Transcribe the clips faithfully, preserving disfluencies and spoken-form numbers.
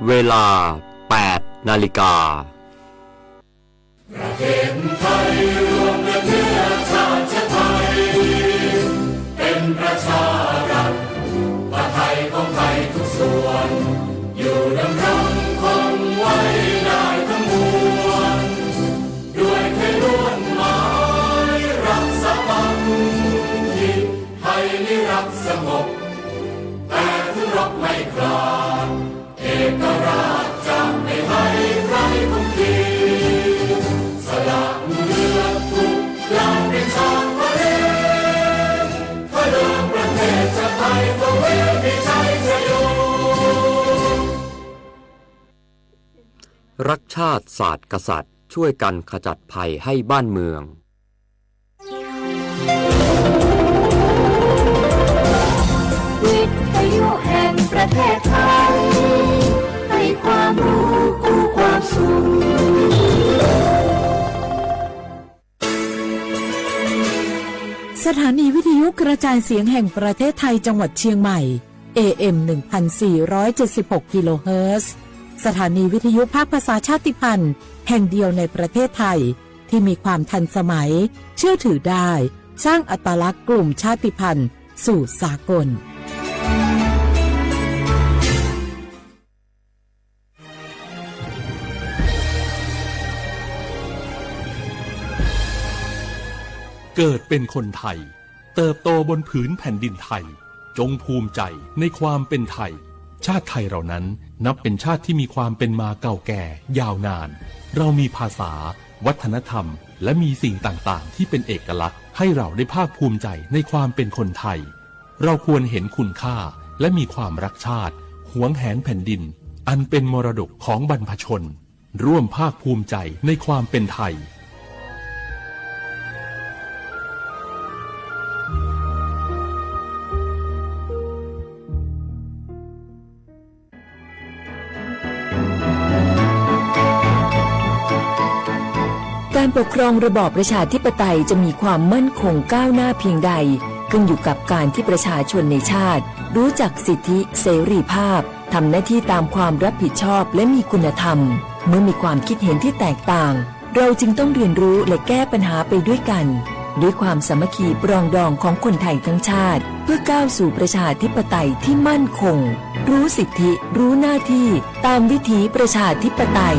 เวลา แปดนาฬิกา ประเทศไทยรวมกันเนื้อชาติไทย เป็นประชารัฐ ประไทยของไทยทุกส่วน อยู่ดำรงคงไว้ได้ทั้งมวล ด้วยไทยล้วนหมายรักสามัคคี ไทยนี้รักสงบ แต่ถึงรบไม่กล้า เอกราชจะไม่ให้ใครคุมขีด สละเลือดทุกอย่างเป็นชาติทะเล เพื่อเดิมประเทศชาติไทย คงไม่มีชัยชโย รักชาติศาสตร์กษัตริย์ ช่วยกันขจัดภัยให้บ้านเมือง วิทยุแห่งประเทศไทย ให้ความรู้คู่ความสุข สถานีวิทยุกระจายเสียงแห่งประเทศไทยจังหวัดเชียงใหม่ เอเอ็ม หนึ่งพันสี่ร้อยเจ็ดสิบหก กิโลเฮิรตซ์ สถานีวิทยุภาคภาษาชาติพันธุ์แห่งเดียวในประเทศไทย ที่มีความทันสมัย เชื่อถือได้ สร้างอัตลักษณ์กลุ่มชาติพันธุ์สู่สากล เกิดเป็นคนไทย เติบโตบนผืนแผ่นดินไทย จงภูมิใจในความเป็นไทย ชาติไทยเรานั้นนับเป็นชาติที่มีความเป็นมาเก่าแก่ยาวนาน เรามีภาษา วัฒนธรรม และมีสิ่งต่างๆ ที่เป็นเอกลักษณ์ ให้เราได้ภาคภูมิใจในความเป็นคนไทย เราควรเห็นคุณค่า และมีความรักชาติ หวงแหนแผ่นดิน อันเป็นมรดกของบรรพชน ร่วมภาคภูมิใจในความเป็นไทย การปกครองระบอบประชาธิปไตยจะมีความมั่นคงก้าวหน้าเพียงใด ขึ้นอยู่กับการที่ประชาชนในชาติ รู้จักสิทธิเสรีภาพ ทำหน้าที่ตามความรับผิดชอบ และมีคุณธรรม เมื่อมีความคิดเห็นที่แตกต่าง เราจึงต้องเรียนรู้และแก้ปัญหาไปด้วยกัน ด้วยความสามัคคีปรองดองของคนไทยทั้งชาติ เพื่อก้าวสู่ประชาธิปไตยที่มั่นคง รู้สิทธิ รู้หน้าที่ ตามวิถีประชาธิปไตย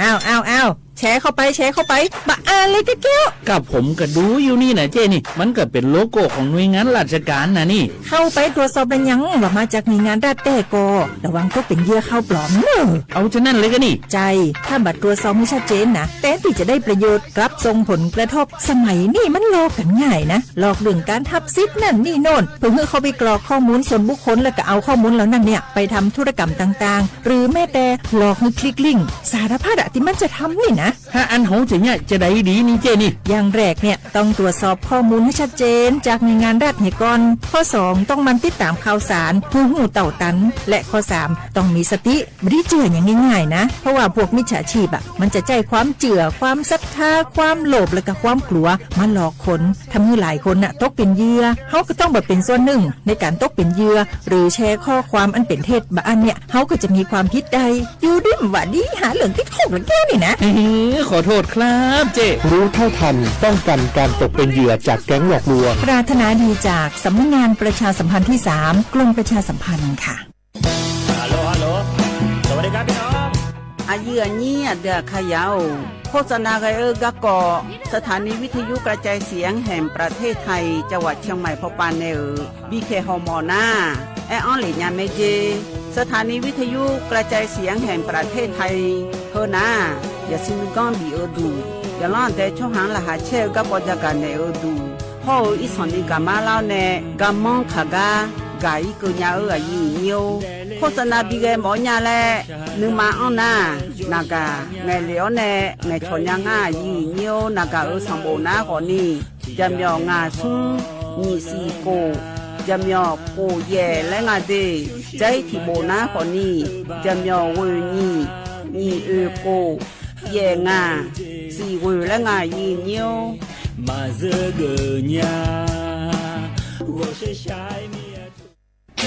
อ้าว อ้าว อ้าว แชร์เข้าไป แชร์เข้าไป บะอ่านเลยกะแก้ว กับผมก็ดูอยู่นี่นะเจ้นี่ มันก็เป็นโลโก้ของหน่วยงานราชการนะนี่ เข้าไปตรวจสอบแล้วยัง ว่ามาจากหน่วยงานรัฐแต๊กอ ระวังตกเป็นเหยื่อข่าวปลอมเนอะ เอาฉะนั้นเลยก็นี่ ใช่ ถ้าบ่ตรวจสอบให้ชัดเจนนะ แทนที่จะได้ประโยชน์ กลับส่งผลกระทบ สมัยนี้มันหลอกกันง่ายนะ หลอกเรื่องการทับสิทธิ์นั่นนี่โน่น เพื่อให้เข้าไปกรอกข้อมูลส่วนบุคคล แล้วก็เอาข้อมูลเหล่านั้นเนี่ย ไปทำธุรกรรมต่างๆ หรือแม้แต่หลอกให้คลิกลิงก์ สารพัดอะที่มันจะทำนี่นะ ถ้าอันเฮาจะเนี่ยจะได้ดีนี่เจ้นี่ อย่างแรกเนี่ย ต้องตรวจสอบข้อมูลให้ชัดเจนจากหน่วยงานรัฐให้ก่อน ข้อสอง ต้องหมั่นติดตามข่าวสาร เพื่อฮู้เต้าตัน และข้อสาม ต้องมีสติ บ่ได้เจื่ออย่างง่ายๆนะ เพราะว่าพวกมิจฉาชีพอะ มันจะใช้ความเจื่อ ความศรัทธา ความโลภ และก็ความกลัว มาหลอกคน ทำให้หลายคนน่ะตกเป็นเหยื่อ เฮาก็ต้องบ่เป็นส่วนหนึ่งในการตกเป็นเหยื่อ หรือแชร์ข้อความอันเป็นเท็จบ่อันเนี่ย เฮาก็จะมีความผิดได้ อยู่ดีบ่าดี หาเรื่องติดคุกละแก้วนี่นะ เฮ้ย ขอโทษครับเจ้ รู้เท่าทันป้องกันการตกเป็นเหยื่อจากแก๊งหลอกลวง ปรารถนาดีจากสำนักงานประชาสัมพันธ์ที่สาม กรมประชาสัมพันธ์ค่ะ Hello Hello สวัสดีครับพี่น้อง Aqyuif aqnyir aqdui aqkaqyaq-or, โฆษณา ghae-eu garkawv สถานีวิทยุกระจายเสียงแห่งประเทศไทย จังหวัดเชียงใหม่ pawpav nae-euq bikhaeq hawmawf nar, aer-anr lef nya mae jer. สถานีวิทยุกระจายเสียงแห่งประเทศไทย heunar, yaqsiq nuiganr bif-eu duq, yaqlanr aqdae tsawrhaq-anr laqkhaq caer-eu garkawv jagaq naeq-eu duq, hawr-eu irsanq ni gaqmar lar-awr nae garmanr kaq gar gaq-ir keuv nya-eu aqyuif aqnyir-or, โฆษณา bighae mawf-awr nya laer nuima anr nar, naqgaq ngaeqlef-awr nae ngaeqcawq nya ngar aqyuif aqnyir-or, naqgaq-euq sanqbof nar khawfni, jaqmyawf ngaq smr nyiq siq kof, jaqmyawf kof yaef laer nga de. Jair tiq bof nar khawfni, jaqmyawf ghoeq nyiq, nyiq oeq kof, yaef ngaq, siq ghoeq laer nga aqyuif aqnyir-or. Maqzeur geuf nya,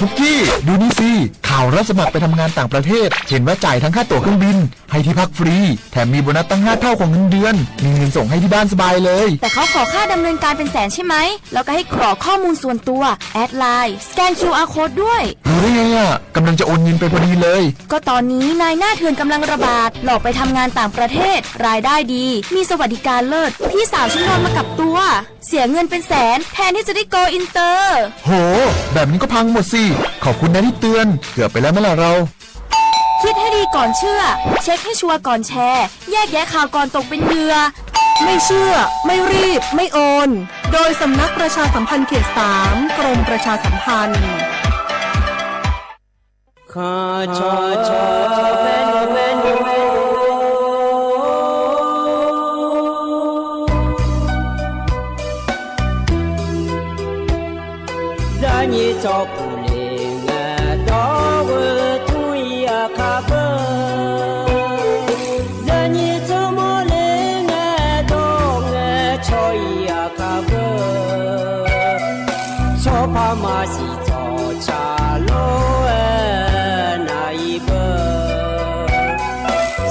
ปุกกี้ ดูนี่สิ ข่าวรับสมัครไปทำงานต่างประเทศ เห็นว่าจ่ายทั้งค่าตั๋วเครื่องบิน ให้ที่พักฟรี แถมมีโบนัสตั้งห้าเท่าของเงินเดือน มีเงินส่งให้ที่บ้านสบายเลย แต่เขาขอค่าดำเนินการเป็นแสนใช่ไหม แล้วก็ให้กรอกข้อมูลส่วนตัว แอดไลน์ สแกน คิวอาร์ โค้ดด้วย รู้ได้ไงอะ กำลังจะโอนเงินไปพอดีเลย ก็ตอนนี้นายหน้าเถื่อนกำลังระบาด หลอกไปทำงานต่างประเทศ รายได้ดี มีสวัสดิการเลิศ พี่สาวฉันโดนมากับตัว เสียเงินเป็นแสน แทนที่จะได้ go inter โห แบบนี้ก็พังหมดสิ ขอบคุณนะที่เตือน เกือบไปแล้วไหมล่ะเรา คิดให้ดีก่อนเชื่อ เช็คให้ชัวร์ก่อนแชร์ แยกแยะข่าวก่อนตกเป็นเหยื่อ ไม่เชื่อ ไม่รีบ ไม่โอน โดยสำนักประชาสัมพันธ์เขตสาม กรมประชาสัมพันธ์ Zaqnyiq tsawrpuq le ngae dawr-eu tmr-ir aqkar beu. Zaqnyiq tsawrmawr le ngae dawr ngae cawr-ir aqkar beu. Tsawrpar maqsiq tsawrca lor-aer nav-ir beu.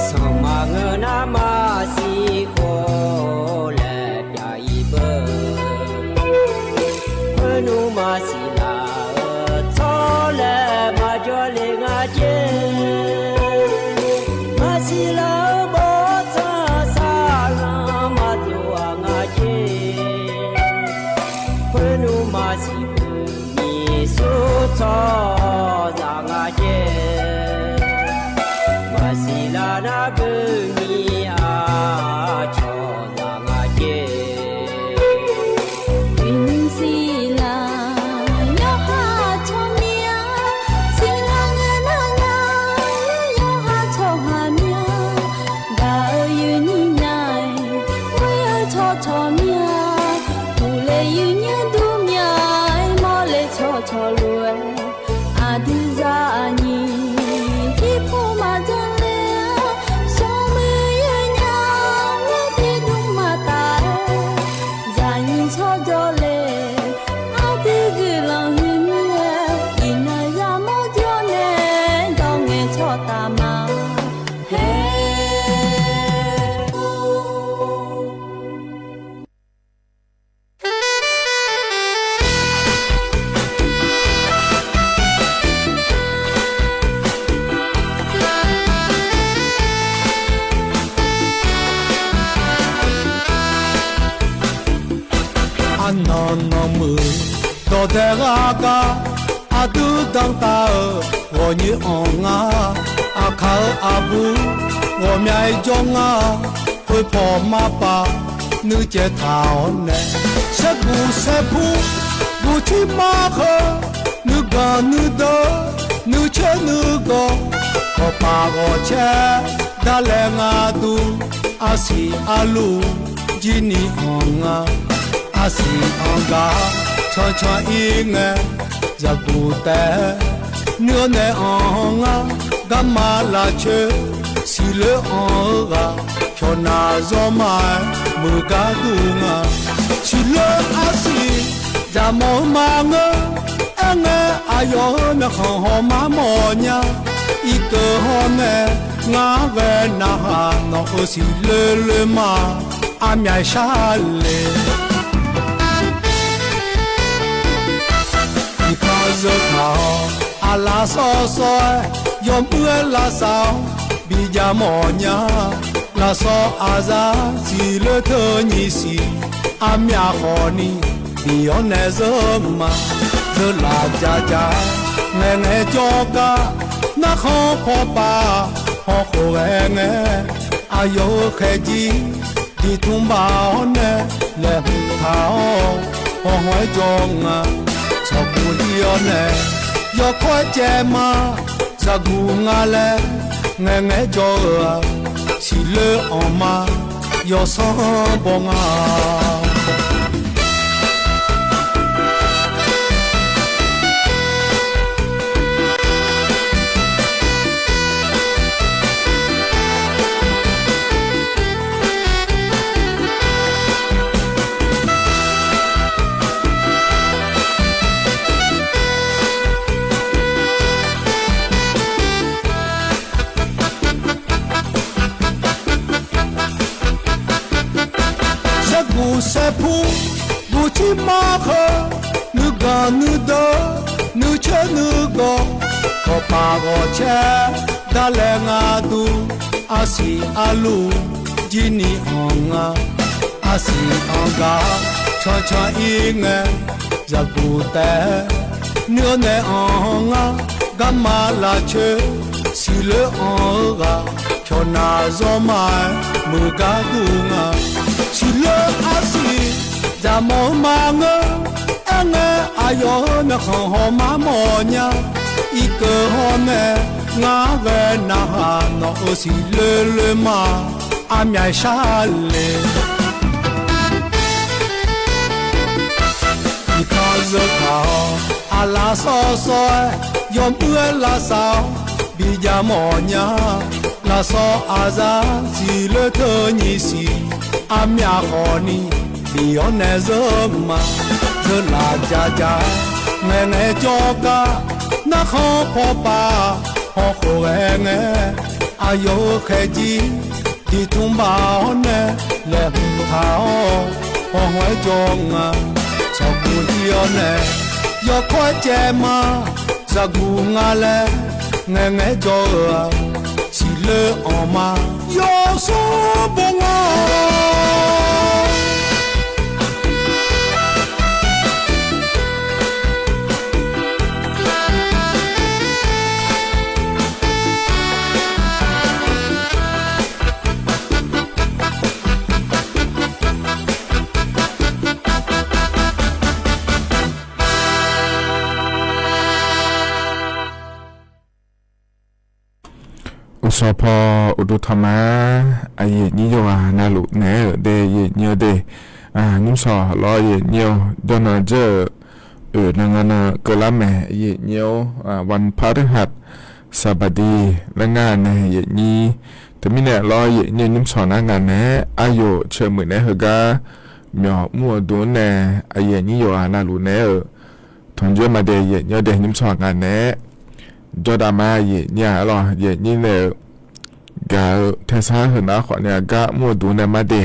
Sanqma ngeur nar maqsiq khov laer pyav-ir beu. Khoernmr maqsiq laf-eu tsawrlaer maqjawr le nga jer. Maqsiq laf-eu bawrtsanq saqlanq maqdov-aq nga jer. Khoernmr maqsiq beu nyiq sur tsawrhaqzaq nga jer. Maqsiq laf nar beu nyiq aqcawq zaq nga jer. Uiqnymr siqlar yawqha tsawrmyanr, siqlar ngae nar nar yawqha tsawrhaq myanr. Gaq-eu uiqnymr nya-aer, ghoer-eu tsawrcawq myanr, uqle uiqnymr dur myanr-aer, mawrle tsawrcawq lof-aer, aqdui zaqnyiq tiqpov maqdzanr ler-a, smrmuiq yawnya-aer tiqdmr maqtaf-aer, zaqnyiq tsawrjawr le, aqdui guiqlanq huiq mir-aer, iqnan yamawr jawr nae dawr ngae tsawrtaf ma. Her Arnan nanmuiq dawqdae ghar gar, aqdui danrtav-euq ghawqnyoer anr nga. Aqkaq-eu aqbur ghawqmya-aer jawr nga. Khoerpaw marpav nuicaev taq-awr nae, saerguq saerpur guqcir mar heu, nuiganq nuideuq nuicoer nuigawq, ghawqpaf ghawqcaer darlae nga dur. Arsiq arluf jir ni anr nga. Arsiq anr gar cancan ir ngae, zaqguq taef nuir-awr nae anr ngar. Garma lafcoer siqloer anr-eu ghaq, pyawqnav zawrma-aer muiq gar dur nga. Siqloer arsiq zaqmawf-eu ma ngeur. Aerngae aqyawf-euq myawqkhanq hawmar mawfnya. Irkeuv hawr nae ngar ghae narhaq, nawq-euq siqloer loer ma armyav shar le. Iqkanq zeu taq-awr aqlaf sawr sawr-aer, yawmuiq-aer lavsav-awr bijav mawfnya. Lafsawq aqzar siqloer teu nyiq siq, armyav khawfni bif-awr nae zeur ma. Zeurlaf jav jav-aer ngaeqngae jawr gar, narkhan pawpav hawkhof ghae ngae, aqyawf-euq khaeqjir diqtmr baf-awr nae laeqhmq taq-awr, hawqhawq-aer jawr nga. Tsawqkuv lir-awr nae yawkawr-aer caev ma. Zaqguq nga laer ngaeqngae jawr-eu-aq, siqloer anq ma yawsanr baw nga. Saerpur buqcir mar heu, nuiganq nuideuq, nuicoer nuigawq, ghawqpaq ghawqcaer, darlae ngar dur, arsiq arluf, jirni anq nga, arsiq anq gaq, cancan ir ngae, zaqguq taef-aer, nuir-awr nae anq ngar, garma lafcoer, siqloer anq-eu ghaq, cawqnaq zawrma-aer, muiq gar dur nga. Siqloer arsiq, zaqmawf-eu ma ngeur, aerngae aqyawf-euq myawqkhanq hawq mar mawf nya, irkeuv hawr nae, ngar ghae narhaq nawq-euq siqloer loer ma, armyav shar le. Tiqkanq zeu kaq-awr, aqlaf sawr sawr-aer, yawmuiq-aer lavsav-awr, bijav mawf nya. Lafsawq aqzar siqloer teu nyiq siq, armyav khawfni, bif-awr nae zeur ma. Zeurlaf ja ja-aer, ngaeq ngaeq jawrgar, narkhan paw paf, hawkhof ghae ngae, aqyawf-euq khaeqjir, diqtmq baf-awr nae, laeqhmq taq-awr, hawhawq-aer jawr nga. Tsawqkuv ir-awr nae, yawkawr-aer caev ma, zaqguq nga laer, ngaeq ngaeq-aer jawr-eu-aq, siqloer anq ma, yawsur bo nga. Uqsawq paw uqduq tanqma, aqyuif aqnyir yawqghaq navluf naeq-aer-euq de, aqyuif aqnyir-eu de. Nymrshawq lawr aqyuif aqnyir-eu, jawrnan dzeur-euq oeq nan nga nan keuvlar mae, aqyuif aqnyir-or, วันพฤหัสบดี laer ngar nae aqyuif aqnyir. Teumirnae lawr aqyuif aqnyir-eu nymrshawq nar ngaq naeq-aer aqyawf caeq muiq naeq-aer heugar myawq mr-eu duq-anr nae aqyuif aqnyir yawqghaq navluf naeq-aer-euq tanqjoer ma de, aqyuif aqnyir-eu de. Nymrshawq ngaq naeq-aer jawrdav ma, aqyuif aqnyir-aq lawr aqyuif aqnyir nae-eu gaq-eu taesar heunar khawf nae aqgar mr-eu duq nae mar de.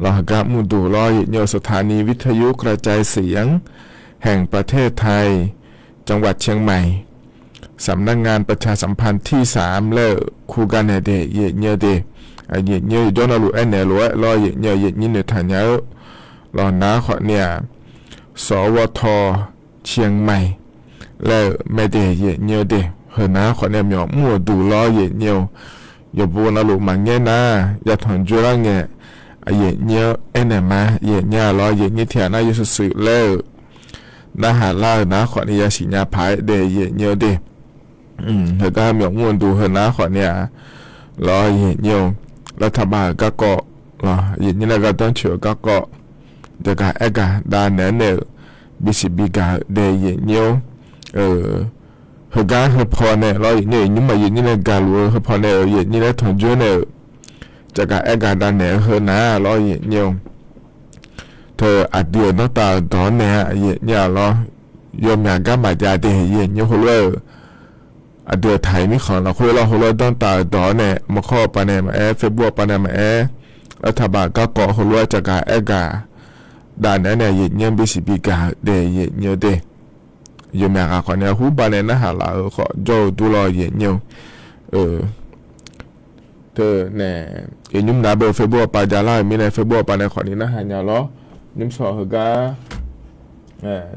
Lawr heugar mr-eu duq lawr aqyuif aqnyir-eu สถานีวิทยุกระจายเสียงแห่งประเทศไทย จังหวัดเชียงใหม่ สำนักงานประชาสัมพันธ์ที่สาม laer-euq kur gar nae de, aqyuif aqnyir-eu de. Aqyuif aqnyir-eu yawjawr navluf aernaeq lof-aer lawr aqyuif aqnyir-eu, aqyuif aqnyir noeqtaq nya-eu lawr nar khawf nae-aq, สวท. เชียงใหม่ laer-euq mae de, aqyuif aqnyir-eu de. Heunar khawf nae myawq mr-euq duq lawr aqyuif aqnyir-eu, yawqbo navluf maqngaer nar yatanq joerlar ngae, aqyuif aqnyir-eu aernaeq ma, aqyuif aqnyir-aq lawr aqyuif aqnyir tiqghaq nar yawshuif shuif laer-euq narhaq lar-euq nar khawf nae yasiq nya paq-aer de, aqyuif aqnyir-eu de. Heugar myawq mr-eu duq heunar khawf nae-aq lawr aqyuif aqnyir-eu, รัฐบาล-euq garkawv lawr aqyuif aqnyir nae gardanr coeq-eu garkawv jaqgaq aergaq dav naeq-aer nae-euq bisiq bigaq-eu de, aqyuif aqnyir-or. Heugar heupaw nae lawr aqyuif aqnyir-eu, iqnymr aqyuif aqnyir nae gaqluf-eu heupaw nae-euq aqyuif aqnyir laer tanqjoer nae-euq jaqgaq aergaq dav naeq-eu heunar lawr aqyuif aqnyir-eu, teu aqdui-euq danrtav-euq dawq-anr nae-a, aqyuif aqnyir-aq lawr yawmyaq gar maqjav de, aqyuif aqnyir heulof-aer-euq aqdui-euq taq-iq mirkhanq lafkhoer lawr heulof-aer danrtav-euq dawq-anr nae maqkhawr-eu pav nae maqaer, Facebook-eu pav nae maqaer, รัฐบาล-euq garkawv heulof-aer jaqgaq aergaq dav naeq-aer nae aqyuif aqnyir-anr bisiq bigaq-eu de, aqyuif aqnyir-eu de. Yawmyaq ghaq khawf nae hur bav nae narhaq laf-eu khawf jawr-eu dur lawr aqyuif aqnyir-eu. Teu nae, iqnymr nav beu Facebook-eu pav javlar-euq mirnae Facebook-eu pav nae khawf ni narhaq nya lawr. Nymrshawq heugar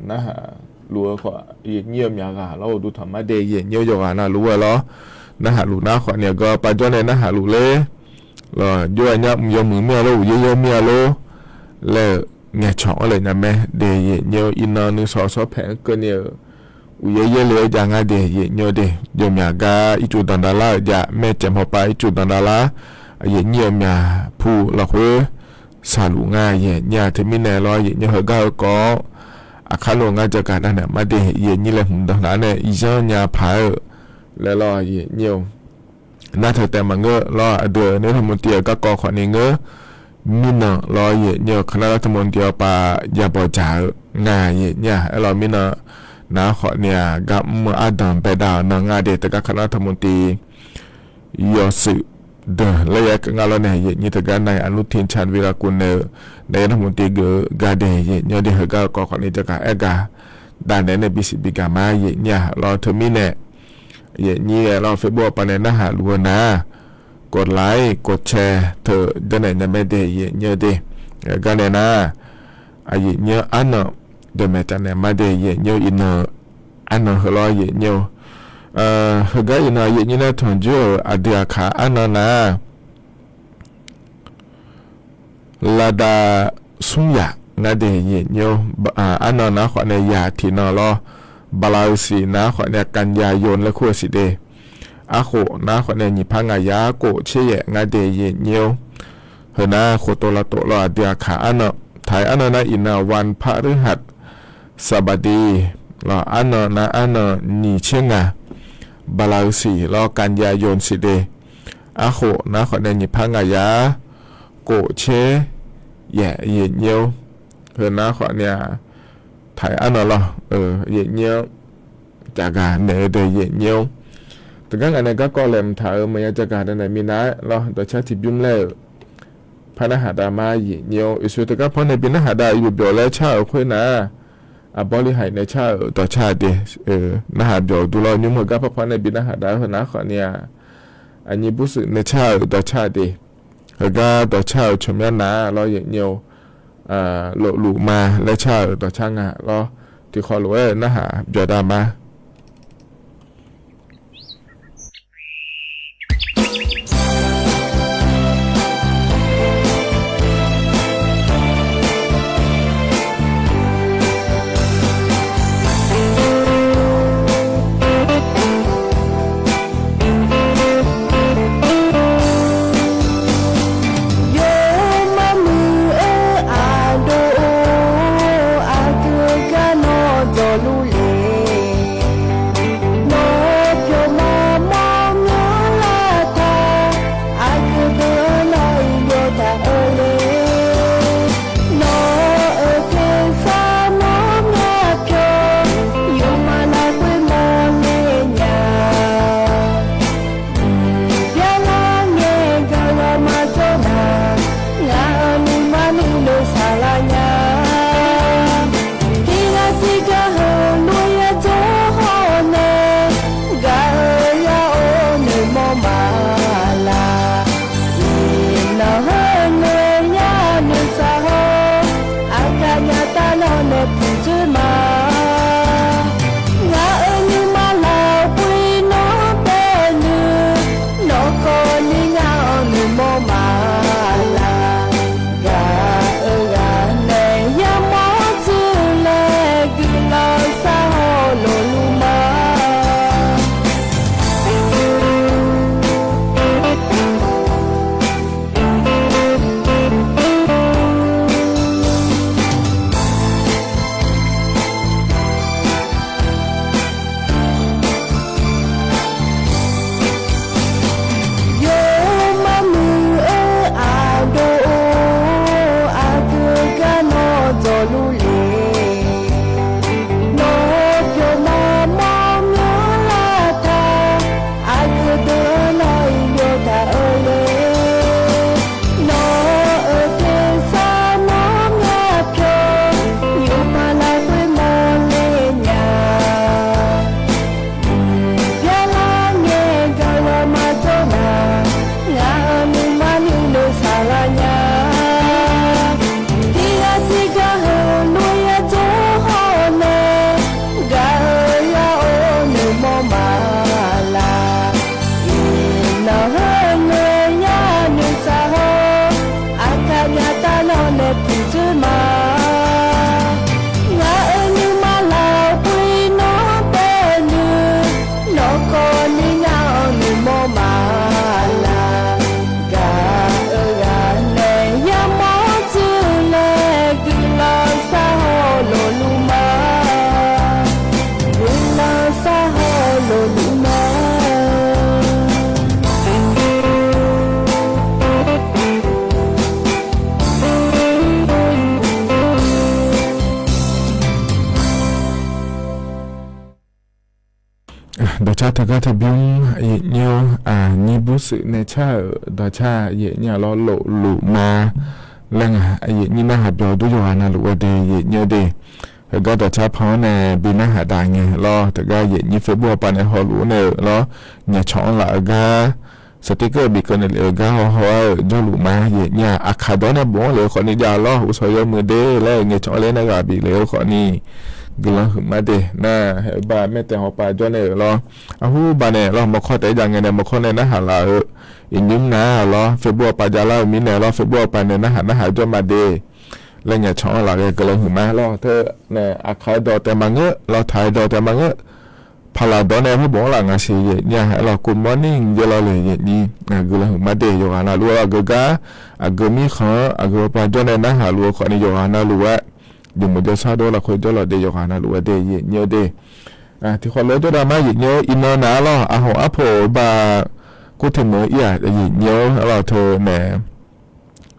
narhaq luf-eu khawf aqyuif aqnyir-eu myaq ghaq lawr uqduq tanqma de, aqyuif aqnyir-eu yawqghaq navluf-aer lawr narhaq luf nar khawf ni aqgeu pav jawr nae narhaq luf ler. Lawr jov-aer nya mq yawmuiq mir-a lor, uqyaer yaer mir-a lor laer-euq ngaeqcawq-anr laeq nya mae de, aqyuif aqnyir-eu. Iqnan nuishawq shawr paeq-anr keuvni-euq uqyaer yaer le-aer jav ngar de, aqyuif aqnyir-eu de. Yawmyaq gar ircuf danqdav lar-euq jav, maercaeq mawrpav ircuf danqdav lar, aqyuif aqnyir-eu myaq pu lafkhoer shaqluf ngar, aqyuif aqnyir-a. Teumirnae lawr aqyuif aqnyir heugar heukawv-awr aqkar nor ngar jaqgaq dav naeq ma de, aqyuif aqnyir laeqhmq danqnav-aer nae iqyanr nya paq-aer-euq laer lawr aqyuif aqnyir-eu. Nar teu taef maqngeur lawr, aqdui-euq รัฐมนตรี-euq garkawv khawf ni ngeur. Mirnan lawr aqyuif aqnyir-eu คณะรัฐมนตรี-eu pav yabawq dzaq-eu nga, aqyuif aqnyir-a. Aerlawr mirnan nar khawf ni-aq gar mr-eu ardanq baedav-euq nan nga de, teugar คณะรัฐมนตรี yawshuif deuq laer ya keuv nga lawr nae, aqyuif aqnyir teugar nav-iq อนุทิน ชาญวีรกูล naeq-eu naeq-aer navmaqde geuf-eu gardeuq aqyuif aqnyir-awr de, heugar-eu kawv khawfni jawrgar aer gaq daq naeq-aer nae bisiq bi gaq ma aqyuif aqnyir-aq lawr. Teumirnae aqyuif aqnyir-aer lawr, Facebook-anr pavnae narhaq luf-eu nar-aq, กดไลค์ กดแชร์ teu janrnaeq nya mae de aqyuif aqnyir-awr de. Heugar nae nar, aqyuif aqnyir-anr arnan dawqmaeq cavnaeq ma de aqyuif aqnyir-awr, iqnan arnan heu lawr aqyuif aqnyir-awr. Heugar iqnan aqyuif aqnyir nar tanqjoer-euq aqdui aqkaq arnan nar, ระดับ smr yaq ngar de aqyuif aqnyir-awr. Arnan nar khawfnae yaq tiqnan lawr, bala-eu siq nar khawfnae กันยายน laer kur-eu siq de. Arkhof nar khawfnae nyiq par ngaq yar kof tser yaef ngar de aqyuif aqnyir-awr. Heu nar khof tov lav tov lawr aqdui aqkaq arnan, taq-iq arnan nar iqnan วันพฤหัสบดี lawr, arnan nar arnan nyiq tser ngaq, bala-eu siq lawr กันยายน siq de. Arkhof nar khawfnae nyiq par ngaq yar kof tser yaef aqyuif aqnyir-awr. Heu nar khawfnae-aq, taq-iq arnan lawr aqyuif aqnyir-awr, jaqgaq naeq-eu de aqyuif aqnyir-awr. Teugar ngaq nae garkawv laeqhmq taq-euq maqya jaqgaq naeq naeq minav-aer lawr, dawqcar tiqbymr laer-euq par narhaq dav ma aqyuif aqnyir-awr. Iqsur teugar paw nae bi narhaq dav-euq yawqbyawq laer car-euq khoernar, aqbawr li haiq nae car-euq dawqcar de. Narhaq byawq-eu dur lawr, nymr heugar paw paw nae bi narhaq dav-eu heunar khawfnae-aq, aqnyir bursuif nae car-euq dawqcar de. Heugar dawqcar-euq tsawrmyanr nar lawr aqyuif aqnyir-awr, lofluf ma laer car-euq dawqcar nga lawr. Tiqkhawf lof-aer narhaq byawq dav ma. Yawmar muiq-eu aqdov-or, aqgeu gar nawr dawqluf le. Nar taqbymr yaeqnyir-awr, aqnyir bursuif nae car-euq dawqcar yaeqnyir-a lawr, lofluf ma laer ngaq yaeqnyir narhaq byawq dur yawqghaq navluf ghae de yaeqnyir-eu de. Heugar dawqcar pan-anr nae bi narhaq daq ngae lawr, teugar yaeqnyir Facebook hawpav nae hawluf-anr nae-euq lawr, nyaqcawq-anr laf-eu gar, saqter keuv-eu bif keuv naeq lef-eu gar hawhaw-aer-euq jawrluf ma yaeqnyir-a. Aqkaq dawq-anr nae bof-anr lef-eu khawfni jav-eu lawr, uqshawq yawmuiq de laer-eu ngaeqcawq-anr le-aer narghaq bif lef-eu khawfni guiqlanq huiqma de. Nar haeq-eu ba maertaeq hawpav jawr nae-euq lawr, arhu ba nae lawr, mawrkawr taef-aer jav ngae nae mawrkawr nae narhaq laf-eu iqnymr nar-a lawr, Facebook hawpav javlar-eu mirnae lawr, Facebook hawpav nae narhaq narhaq jawr ma de laer nyaqcawq-anr laf ghae guiqlanq huiqma lawr. Teu nae aqkaq-eu dawq taef maqngeur, lawr taq-eu dawq taef maqngeur, paqlaq dawq nae hawbof-anr laf ngaq siq yaeqnyir-a. Aerlawq good morning jeq lawr le yaeqnyir, guiqlanq huiqma de. Yawqghaq navluf-a geugar aqgeu mirkhanq-anr aqgeu hawpav jawr nae narhaq luf-eu khawfni yawqghaq navluf-aer jeqmuq jawrshar dov lafkhoer jawrlawq de, yawqghaq navluf-aer de yaeqnyir-eu de. Tiqkhawf lof-aer jawrda mar yaeqnyir-awr, iqnan naq-a lawr, aqhawq arpoq-eu ba kurteq meuq-eu ir-aq yaeqnyir-awr, aerlawq teu nae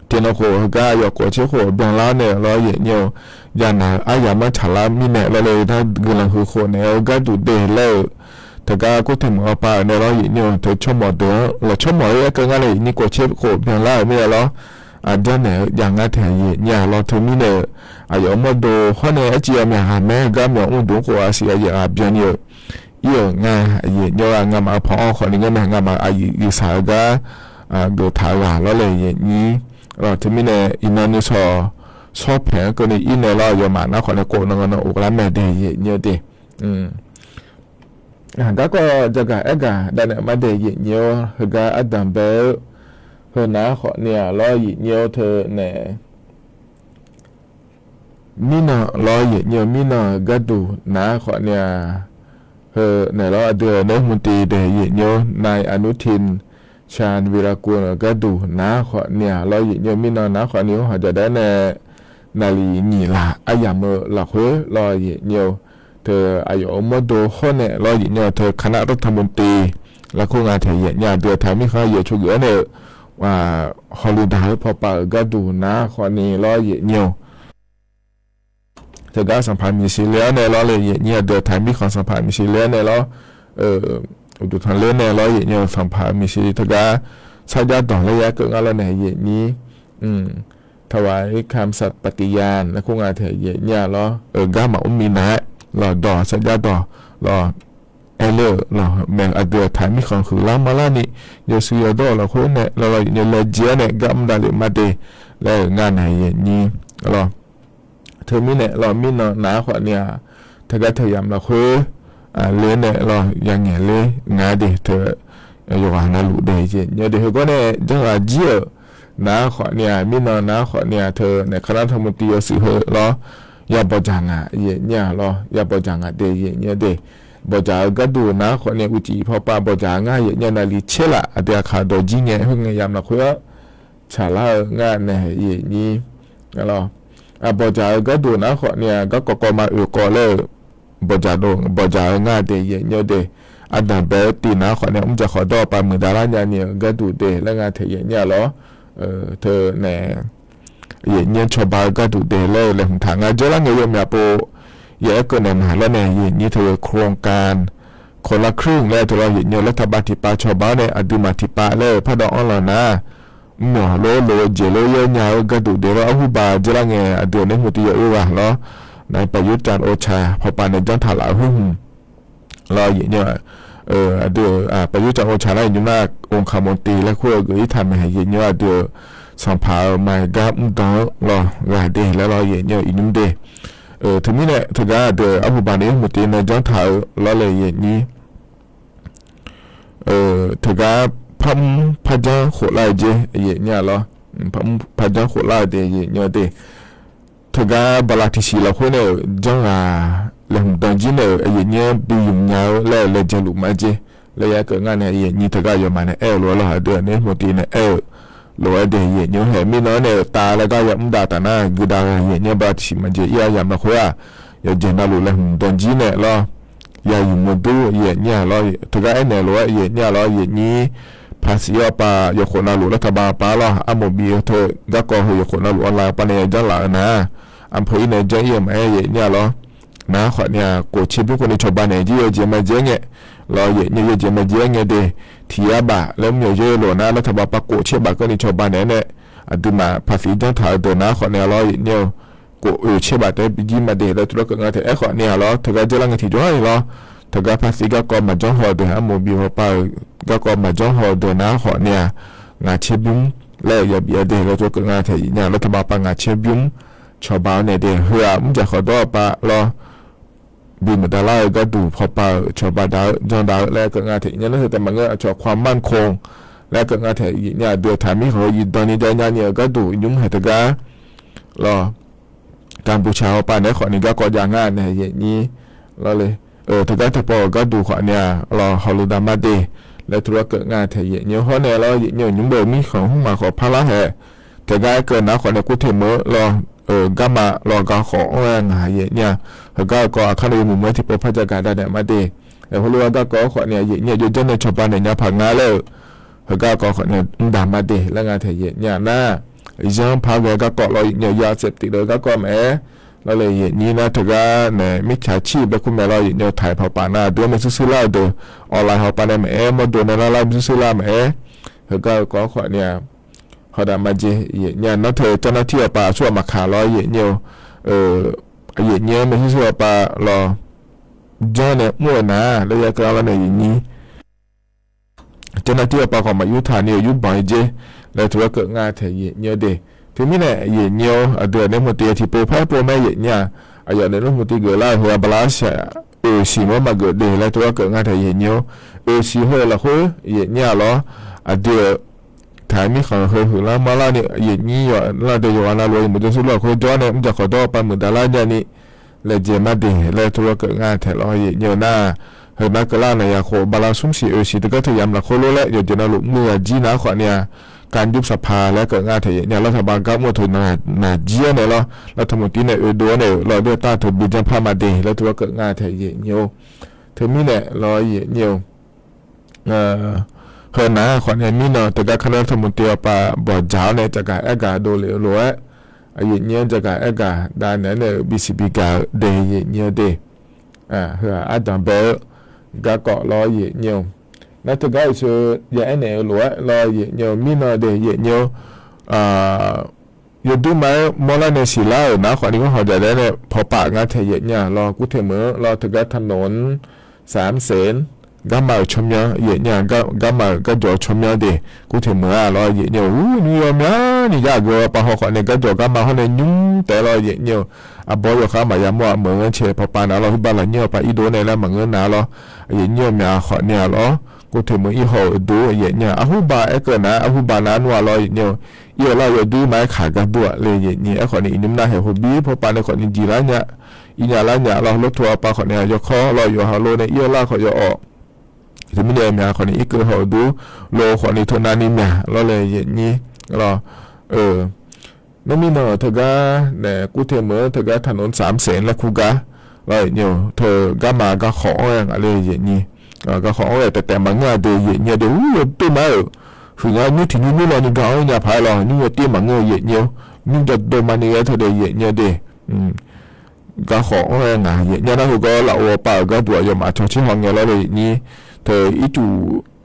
tiqnan khof heugar aqyawf kof tser khof byanlar nae-euq lawr yaeqnyir-eu, yanaq-eu aryamq-anr tsaqlar mirnae lawr le nar guiqlanq huiq khof naeq-eu gharduq de laer-eu, teugar kurteq meuq hawpav-euq nae lawr yaeqnyir-eu teu tsawrmawq deuq-anr lawq tsawrmawq-aer aer keuv ngar nae yaeqnyir kof tser khof byanlar-euq mirnae lawr, aqjanr naeq-eu jav ngar taeq yaeqnyir-a lawr. Teumirnae-euq aqyawf-euq mawrdo hawr nae aerciv yawmyaq ghaqmaer heugar myawq mr duq-anr khof aqsiq aqyaef ghaq byanni-euq ir-euq ngar yaeqnyir-a. Ngamaf-eu panq-anr khawfni ngeur mae, ngamaf aqyuif yuifsaq-eu gar geuf taq-eu ghaq lawr le yaeqnyir. Teumirnae iqnan nuisawq shawr paeq-anr keuvni ir nae lawr, yawmaf nar khawfni kov nan nan of lar mae de yaeqnyir-eu de. Garkawv jagaq aergaq dav naeq ma de yaeqnyir-awr, heugar ardanq bae-eu heu nar khawfni-aq lawr yaeqnyir-awr teu nae mirnan lawr yaeqnyir-eu mirnan-euq gharduq nar khawfni-aq, heu naeq lawr aqdui nae hmq tiv daeq yaeqnyir-awr, nai aqnur tiq shan viqlaqkuv-euq gharduq nar khawfni-aq lawr yaeqnyir-eu mirnan nar khawfni-anr haqjaq daef nae naqliq nyiq laq aryamq-eu lafkhoer lawr yaeqnyir-eu teu aqyawf-euq mawrdo hawr nae lawr yaeqnyir-eu teu kanav dartanq mq tiv lafkhoer nga taeq yaeqnyir-a. Aqdui-euq taq mirkhanq yaeq cu geuf-awr nae-eu hawludaq-eu pawpav-euq gharduq nar khawfni lawr yaeqnyir-eu teugar sanqpaq miqshi le-awr nae lawr le yaeqnyir-a. Aqdui-euq taq mirkhanq sanqpaq miqshi le-awr nae lawr, uqduq tanqler nae lawr yaeqnyir-eu sanqpaq miqshi teugar sarjax dawq laer ya keuv ngar lawr nae yaeqnyir, tawaq-ir kamsaq paqtiqyan laer kur nga taeq yaeqnyir-a lawr, gar maqmr minav-aer lawq dawq sarjax dawq lawq aerler-euq lawq mae. Aqdui-euq taq mirkhanq huiqlar marlarni yawshuif yawdawr-euq lafkhoer nae lawr lawr yaeqnyir laejae-awr nae gar mr davlef ma de laer-euq ngar nae yaeqnyir lawr. Teumirnae lawr mirnan nar khawfni-aq, teugar teu yamq lafkhoer le nae lawr yangaeq ler nga de teu yawqghaq navluf de yaeqnyir de. Heugawr nae janrghaq jir-euq nar khawfni-aq, mirnan nar khawfni-aq teu nae kanav tanqmq tiv yawshuif heu lawr ya bawqdzaq ngaq yaeqnyir-a lawr, ya bawqdzaq ngaq de yaeqnyir de. Bawqdzaq-eu gharduq nar khawfni-aq uqcif pawpav bawqdzaq ngar yaeqnyir navliq tser laf aqdui aqkaq dawq jir ngae khoerngae yamq lafkhoer-awr tsaqlar-eu ngar nae yaeqnyir lawr. Bawqdzaq-eu gharduq nar khawfni-aq garkawv kawv ma oeq kawv laer-eu bawqdzaq dov bawqdzaq-eu ngar de yaeqnyir de. Ardanq bae-eu tiv nar khawfni-aq mrdzaq khawf dawr-eu pav muiqdav lar nyani-eu gharduq de laer nga taeq yaeqnyir-a lawr. Teu nae yaeqnyir cawba-eu gharduq de laer-eu laeqhmq taq ngar dzeurlar ngae yawmyaq pov ya aer keuv naeq ma lawr nae yaeqnyir teu-eu โครงการคนละครึ่ง laer teu lawr yaeqnyir laer taqbav tiqpav cawba-awr nae aqduimaf tiqpav laer-eu pardawv anrlanq nar mrmyawq lor lof-eu jeq lor yaer nya-eu gharduq de lawr arhuba dzeurlar ngae aqdui-euq nae hmq tiv yawoer ghaq lawr nae ประยุทธ์ จันทร์โอชา pawpav nae janr taq laf-eu khoer hmq lawr yaeqnyir aqdui-euq ประยุทธ์ จันทร์โอชา nar iqnymr nar องคมนตรี laer kur-eu geuf-ir taq mae yaeqnyir aqdui-euq sanqpaq-euq maeq gar mrdan-anr lawr ghaq de laer lawr yaeqnyir iqnymr de. Teumirnae teugar aqdui-euq arhuba nae hmq tiv nae janr taq-eu lawr le yaeqnyir teugar parmr parjanr khoflar-eu jer yaeqnyir-a lawr. Parmr parjanr khoflar-eu de yaeqnyir de. Teugar bala tiqsiq lafkhoer nae-euq janr ghaq laeqhmq danjir nae-euq yaeqnyir-anr bi ymq nya-eu laer-eu laejae luf ma jer laer ya keuv ngar nae yaeqnyir teugar yawmaf nae aer-eu lof-aer lawr aqdui-euq nae hmq tiv nae aer-eu lof-aer de yaeqnyir haeq mirnan nae-euq tav laer gar yamr dav taf nar guidav ghae yaeqnyir bala tiqsiq maqjeq ir-a yamq lafkhoer-aq yawqjeq navluf laeqhmq danjir nae lawr ya ymq meuq dur yaeqnyir-a lawr teugar aernaeq lof-aer yaeqnyir-a lawr yaeqnyir paqsiq-awr pav yawkhof navluf laer taqbav pav lawr armawf bif-eu teu garkawv heu yawkhof navluf-anr lav pav nae ya janr laf-eu nar armawf-ir nae janr ir-eu maqaer yaeqnyir-a lawr nar khawfni-aq kof tser bymr khawfni cawba naeq jir yawjeq maqjeq ngae lawr, yaeqnyir-eu yawjeq maqjeq-aer ngae de, tiq yar baf laer mr yawq yaer lof nar, lartaq baf pav kof caer baf keuvni cawba naeq-aer nae, aqduimaf paqsiq janr taq-eu deuq nar khawf nae lawr, yaeqnyir-eu kof oeq caer baf taef-aer bijir ma de laer tuvlar keuv nga taef-aer khawf nae-aq lawr, teugar dzeurlar ngae tiqjawr-ir lawr, teugar paqsiq garkawv maqjanr haw-eu deuq-anr maqbi hawpav-euq garkawv maqjanr haw-eu deuq nar khawf nae-aq, ngaq caer bymr laer-euq yabif-aer de laer tuvlar keuv nga taef yaeqnyir-aq, lartaq baf pav ngaq caer bymr cawba-awr nae de, heu-aq mrjaq khawqdawr-eu pav lawr, bi muiqdav lar-eu gharduq hawpav-euq cawba dav-eu janr dav-eu laer keuv nga taef yaeqnyir-aq, lartaq taef maqngeur aqcawq ความมั่นคง laer keuv nga taef yaeqnyir-aq, dui-eu taq mirkhanq-eu yif dan ni jav nya ni-euq gharduq nymr haeq teugar lawr, Ganbuqcaq hawpav naeq-aer khawf ni garkawv jav nga nae yaeqnyir lawr le. Teugar taqpaw-euq gharduq khawf nae-aq lawr, hawluf dav ma de laer tuvlar keuv nga taef yaeqnyir hawr nae lawr, yaeqnyir-euq nymr bae-euq mirkhanq hmr maq khawf parlar haeq, teugar aerkeuv nar khawf nae kurteq meuq-eu lawr, garma lawr garkhawf anr-aer ngaq yaeqnyir-aq, heugar-eu kawv aqkar nae yawmuiq meuq-aer tiqpov par jagaq dav naeq ma de. Aer, heulof-aer garkawv-anr khawf nae yaeqnyir-aq, jawrjanr nae cawba naeq nya paq nga laer-eu, heugar-eu kawv khawf nae mr dav ma de laer nga taef yaeqnyir-aq nar, zanr par ghae garkawv lawr yaeqnyir-aq, yawsef tif-eu garkawv maqaer, lawr le yaeqnyir nar teugar nae mirtsaq cir-euq bae kur mae lawr yaeqnyir-eu taq-euq pawpav nar aqdui-anr maershuir shuir lar-eu deuq, awqlaiq hawpav nae maqaer, mawrdo nae lar lar maershuir shuir lar maqaer, heugar-eu kawv-anr khawf nae-aq, hawdav majeq yaeqnyir-aq, nar teu เจ้าหน้าที่ hawpav aqsur ghaq maqkaq lawr yaeqnyir-eu, yaeqnyir-anr maershuir shuir hawpav lawr, janr nae mr-eu nar laer ya keuv-a lawr nae yaeqnyir เจ้าหน้าที่ hawpav khawf maq yurtaq ni-euq yurbanq-ir jer laer tuvlar keuv nga taef yaeqnyir-eu de. Teumirnae yaeqnyir-awr aqdui-aq nae hmq tiv-eu tiqpov par pov mae yaeqnyir-aq, aqyawf nae nmr hmq tiv geuflar-euq heu-aq bala shaq oeqsiq mawr maqgeuf de laer tuvlar keuv nga taef yaeqnyir-awr, oeqsiq heu-euq lafkhoer yaeqnyir-aq lawr, aqdui-euq taq-aer mirkhanq heu huiqlar marlar ni yaeqnyir yawqlar de yawqghaq navluf-eu yawmuiq jawrsur lafkhoer jawr nae mrjaq khawqdawr hawpav muiqdav lar nya ni laejae ma de laer tuvlar keuv nga taef lawr yaeqnyir-eu nar, heunar keuvlar naqyaq khof bala smr siq oeqsiq teugar teu yamq lafkhoer lor laer yawqjeq navluf mr-eu aqjir nar khawf nae-aq, การยุบสภา laer keuv nga taef yaeqnyir-aq, lartaq baf gar mr-eu teu naqjir-awr nae lawr, lartaq maqtiv nae oedov-awr nae-euq lawr, doertav teu bi janr par ma de laer tuvlar keuv nga taef yaeqnyir-or. Teumirnae lawr yaeqnyir-eu, heunar khawf nae mirnan teugar kar nar lartaq maqtiv hawpav bawqdzaq-awr nae caqgaq aergaq dovlef-eu lof-aer, yaeqnyir-anr caqgaq aergaq dav naeq-aer nae-euq bisiq bigaq-eu de yaeqnyir-eu de. Heu-aq ardanq bae-eu garkawv lawr yaeqnyir-eu, nar teugar iqsho ya aernaeq-eu lof-aer lawr yaeqnyir-eu mirnan de yaeqnyir-eu, yawduir ma-aer mawrlar nae siqlar-euq nar khawf ni ngar hawqjaq daef-aer nae pawpav nga taef yaeqnyir-aq lawr, kurteq meuq-anr lawr teugar ถนนสามเสน garma-euq tsawrmyanr yaeqnyir-aq, garma-euq garjawq-eu tsawrmyanr de, kurteq meuq-a lawr yaeqnyir-eu, ur nymr yawmyani yar aqgeu pav haw khawf nae garjawq garma hawr nae nymr taef lawr yaeqnyir-eu, arbawr yawkhav maqya mawr-aq meuq-anr cae pawpav na lawr, huiqbav lafnyir-eu pav irdov nae lar maqngeur na lawr, yaeqnyir-eu myaq khawf nae-aq lawr, kurteq meuq irhaw-euq dur yaeqnyir-aq, arhurbaq aerkeuv nar arhurbaq na nmr-a lawr yaeqnyir-eu, ir-eu lar-eu yawduir ma-aer kaq gar dur-aq le yaeqnyir-aer khawf ni iqnymr nar haeq hawbi pawpav nae khawf ni jiqlar nya, irnya lar nya lawr, heulof tov-a pav khawf nae yawkawr lawr yawqha lo nae ir-eu lar khawf yawawq, teumirnae myaq khawf ni irkeuv haw-euq dur, lo khawf ni teunav ni myaq lawr le yaeqnyir lawr. Nar mirnan-euq teugar nae kurteq meuq-anr teugar ถนนสามเสน laer kur gar lawr yaeqnyir-eu, teu garma garkhawf-anr-aer ngaq le yaeqnyir, garkhawf-anr-aer taef taef maqngeur-a de yaeqnyir-eu de, ur yawduir ma-aer-euq huiq nga nymr tiq nymr nymr lawr ni gar-anr nya paq-aer lawr nymr yawtir maqngeur-eu yaeqnyir-eu, nymr jadov ma ni ghae teu de yaeqnyir-eu de, garkhawf-anr-aer ngaq yaeqnyir nar heugawr lafov pav-euq garduq aqyawfmaf cawq tser haw ngae lawr le yaeqnyir, teu ircuf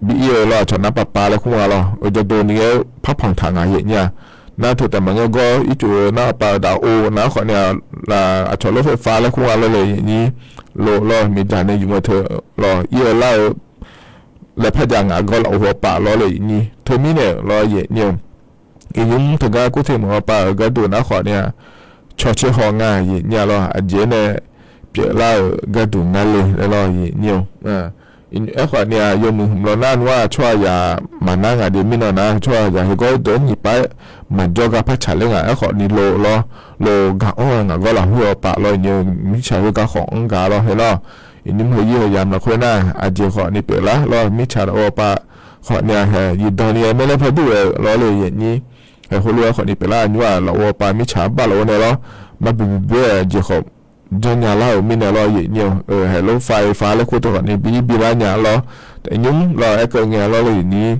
bi ir-eu lawr aqcawq nar pav pav laer kur nga lawr, jadov ni ghae-eu parpanq taq ngaq yaeqnyir-a, nar teu taef maqngeur gawr ircuf-eu nar pav-eu daq-eu nar khawf nae-aq, aqcawq lawr ไฟฟ้า laer kur nga lawr le yaeqnyir, lo lawr miqdzaq nae yuf ngae teu lawr ir-eu lar-eu laer parjav ngaq gawr lafov pav lawr le yaeqnyir, teumirnae lawr yaeqnyir-eu, iqnymr teugar kurteq meuq-a pav-euq garduq nar khawf nae-aq, cawq tser haw nga yaeqnyir-a lawr, aqjeq nae pyeuflar-euq garduq nga le laer lawr yaeqnyir-eu, aerkhawf nae-aq yawmuiq hmq lawr nar nmr-aq tsawrhaqzaq maqnar ngaq de mirnan nar tsawrhaqzaq heugawr deuq-anr nyiq pav-aer maqjawr gar par tsaqler ngaq aerkhawf ni lo lawr, lo gar-anr-aer ngaq gawr lafkhoer-a pav lawr yaeqnyir-eu, mirtsaq khoergar khawf-anr gaq lawr he lawr, iqnymr heu yir heu yamq lafkhoer nar aqjeq khawf ni pyeuflar lawr mirtsaq lafov-a pav khawf nae-aq hae yifdan ni-aer maerlar par dur-euq lawr le yaeqnyir, hae heulof-aer khawf ni pyeuflar nymr-aq lafov-a pav mirtsaq-anr bar laf-awr nae lawr, mar bi bi boer-aer aqjeq khawf janrnya lar-euq mirnae lawr yaeqnyir-eu, hae lawr ไฟฟ้า laer kur teu khawf ni bi ir bi lar nya lawr, nymr lawr aerkeuv ngae lawr le yaeqnyir,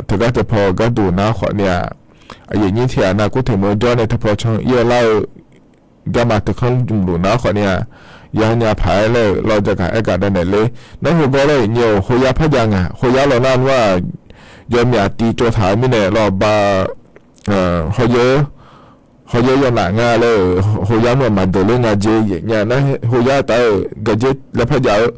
teugar teupaw-eu garduq nar khawf nae-aq, yaeqnyir tiq ghaq nar kurteq meuq jawr nae teupaw can ir-eu lar-eu garma teukanr jmq luf nar khawf nae-aq, yanya paq-aer laer-euq lawr jagaq aergaq davnaeq ler. Nar heugar laer-euq nyi-awq, hoya par jav ngaq, hoya lawq nar nmr-aq, yawmyaq tiv tsovtaq-eu mirnae lawr ba, hawr yawr, hawr yawr yawnaf nga laer-euq hoya nmr-aq maqdeuq ler nga jeq yaef nya nar, hoya taf-euq gaqjer laer par jav-eu,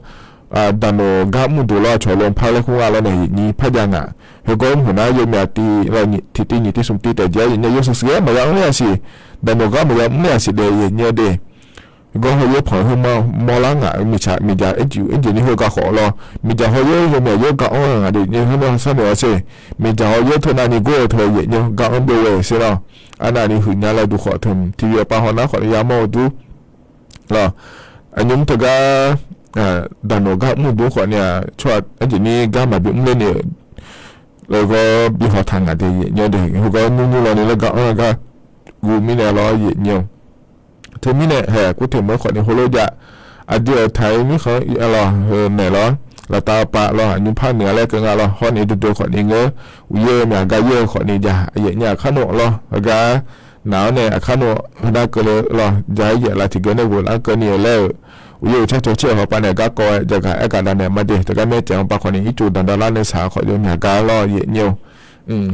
daqnoq gar mrduq lawr cawq lon par laer khoer nga lawr nae yaef nyi par jav ngaq. Heugar mrhuq nar yawmyaq tiv lawr tiqtiv nyiq tiv smq tiv taef jeq-aer yaef nya yawshuif shuif-aer maqya mr ler-aq siq, daqnoq gar maqya mr ler-aq siq daef yaef nya de. Gar hawr yawr panq-eu heu mawrlar ngaq-eu miqjaq, miqjaq irjeq ni heugar khawf lawr, miqjaq hawr yawr yawmyaq yawr gar anr-eu ngaq de, nyi hawr nae sharnoeq-awr sher, miqjaq hawr yawr teu navni gor-eu teu yaef nya gar anr byov ghae-eu sher lawr. Arnavni huiqnya laer duq khawf teu tiqyawf pav hawnar khawf ni yamawr-eu dur lawr. Aqnymr teugar daqnoq gar mrduq khawf ni-aq tsawrhaq arjeq ni gar maqbi mr ler ni-euq lawr gawr bi haw taq ngaq de yaef nya de. Heugar nymr nymr lawr ni laer gar anr-eu gar guv mirnae lawr yaef nya-eu. Teumirnae haeq kurteq meuq-eu khawf ni heulof jav. Aqdui-euq taq-ir mirkhanq lawr heu naeq lawr, laftav pav lawr aqnymr par noeq-a laer keuv nga lawr hawr ni duidui khawf ni ngeur, uqyaer-eu myaq gar yaer-eu khawf ni jav yaef nya kar nawq lawr heugar naq-awr nae aqkar nawq heunar keuvle lawr ja-aer yaef la tiqgeu nae ghof lar keuvni-eu laer-euq. Uqyaer uqtsar cawq caer-euq hawpav nae garkawv-aer jagaq aergaq davnaeq ma de. Teugar maer caev-anr pav khawf ni ircuf danqdaq lar nae saq khawf yawmyaq gar lawr yaef nya-eu.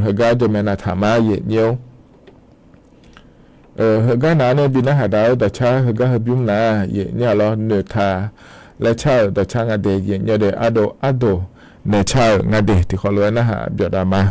Heugar jawrmaeq navtaq ma yaef nya-eu. Heugar naq-awr nae bi narhaq daq-eu dawqcar heugar heu bymr nar yaef nya lawr noeqtaq laer car-euq dawqcar nga de yaef nya de. Ardov ardov naeq car-euq nga de tiqkhawf lof-aer narhaq byawf daq ma.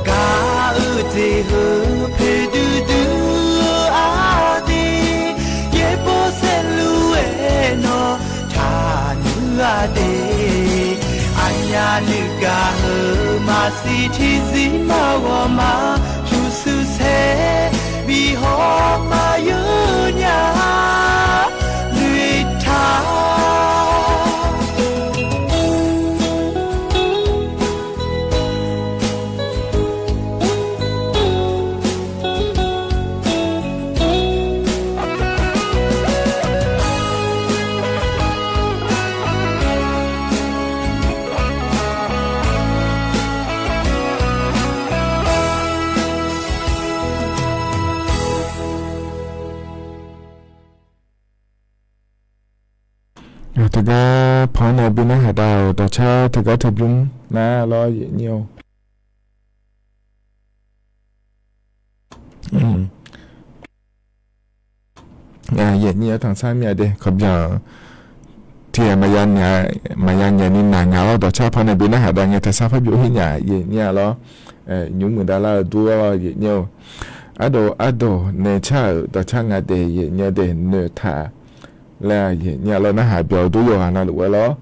Gaq-eu jeq heu poeqdui dui-eu-aq de, yaerbof saerlu-aer nawr taqnuir-a de, aqnyaf nuigaq heu Maqsiq tiqzir maqghawq maqshuq shuqsaer, bi hawr maqyur nya-a, noeqtaq. Teugar pan nae bi narhaq dav-euq dawqcar teugar teubymr nar lawr, yaeqnyir-or. Yaeqnyir-anr tanqsar mir-a de, kawqbyan tiqghaq maqya nyaef ni naq nya-awr dawqcar pan nae bi narhaq dav ngae, taqsar par byov-ir nya, yaeqnyir-a lawr. Nymr muiq dav lar-eu dur-awr lawr, yaeqnyir-or. Ardov ardov nae car-euq dawqcar nga de, yaeqnyir-a de, noeqtaq laer-a yaeqnyir-a lawr, narhaq byaq-eu dur yawqghaq navluf-aer lawr.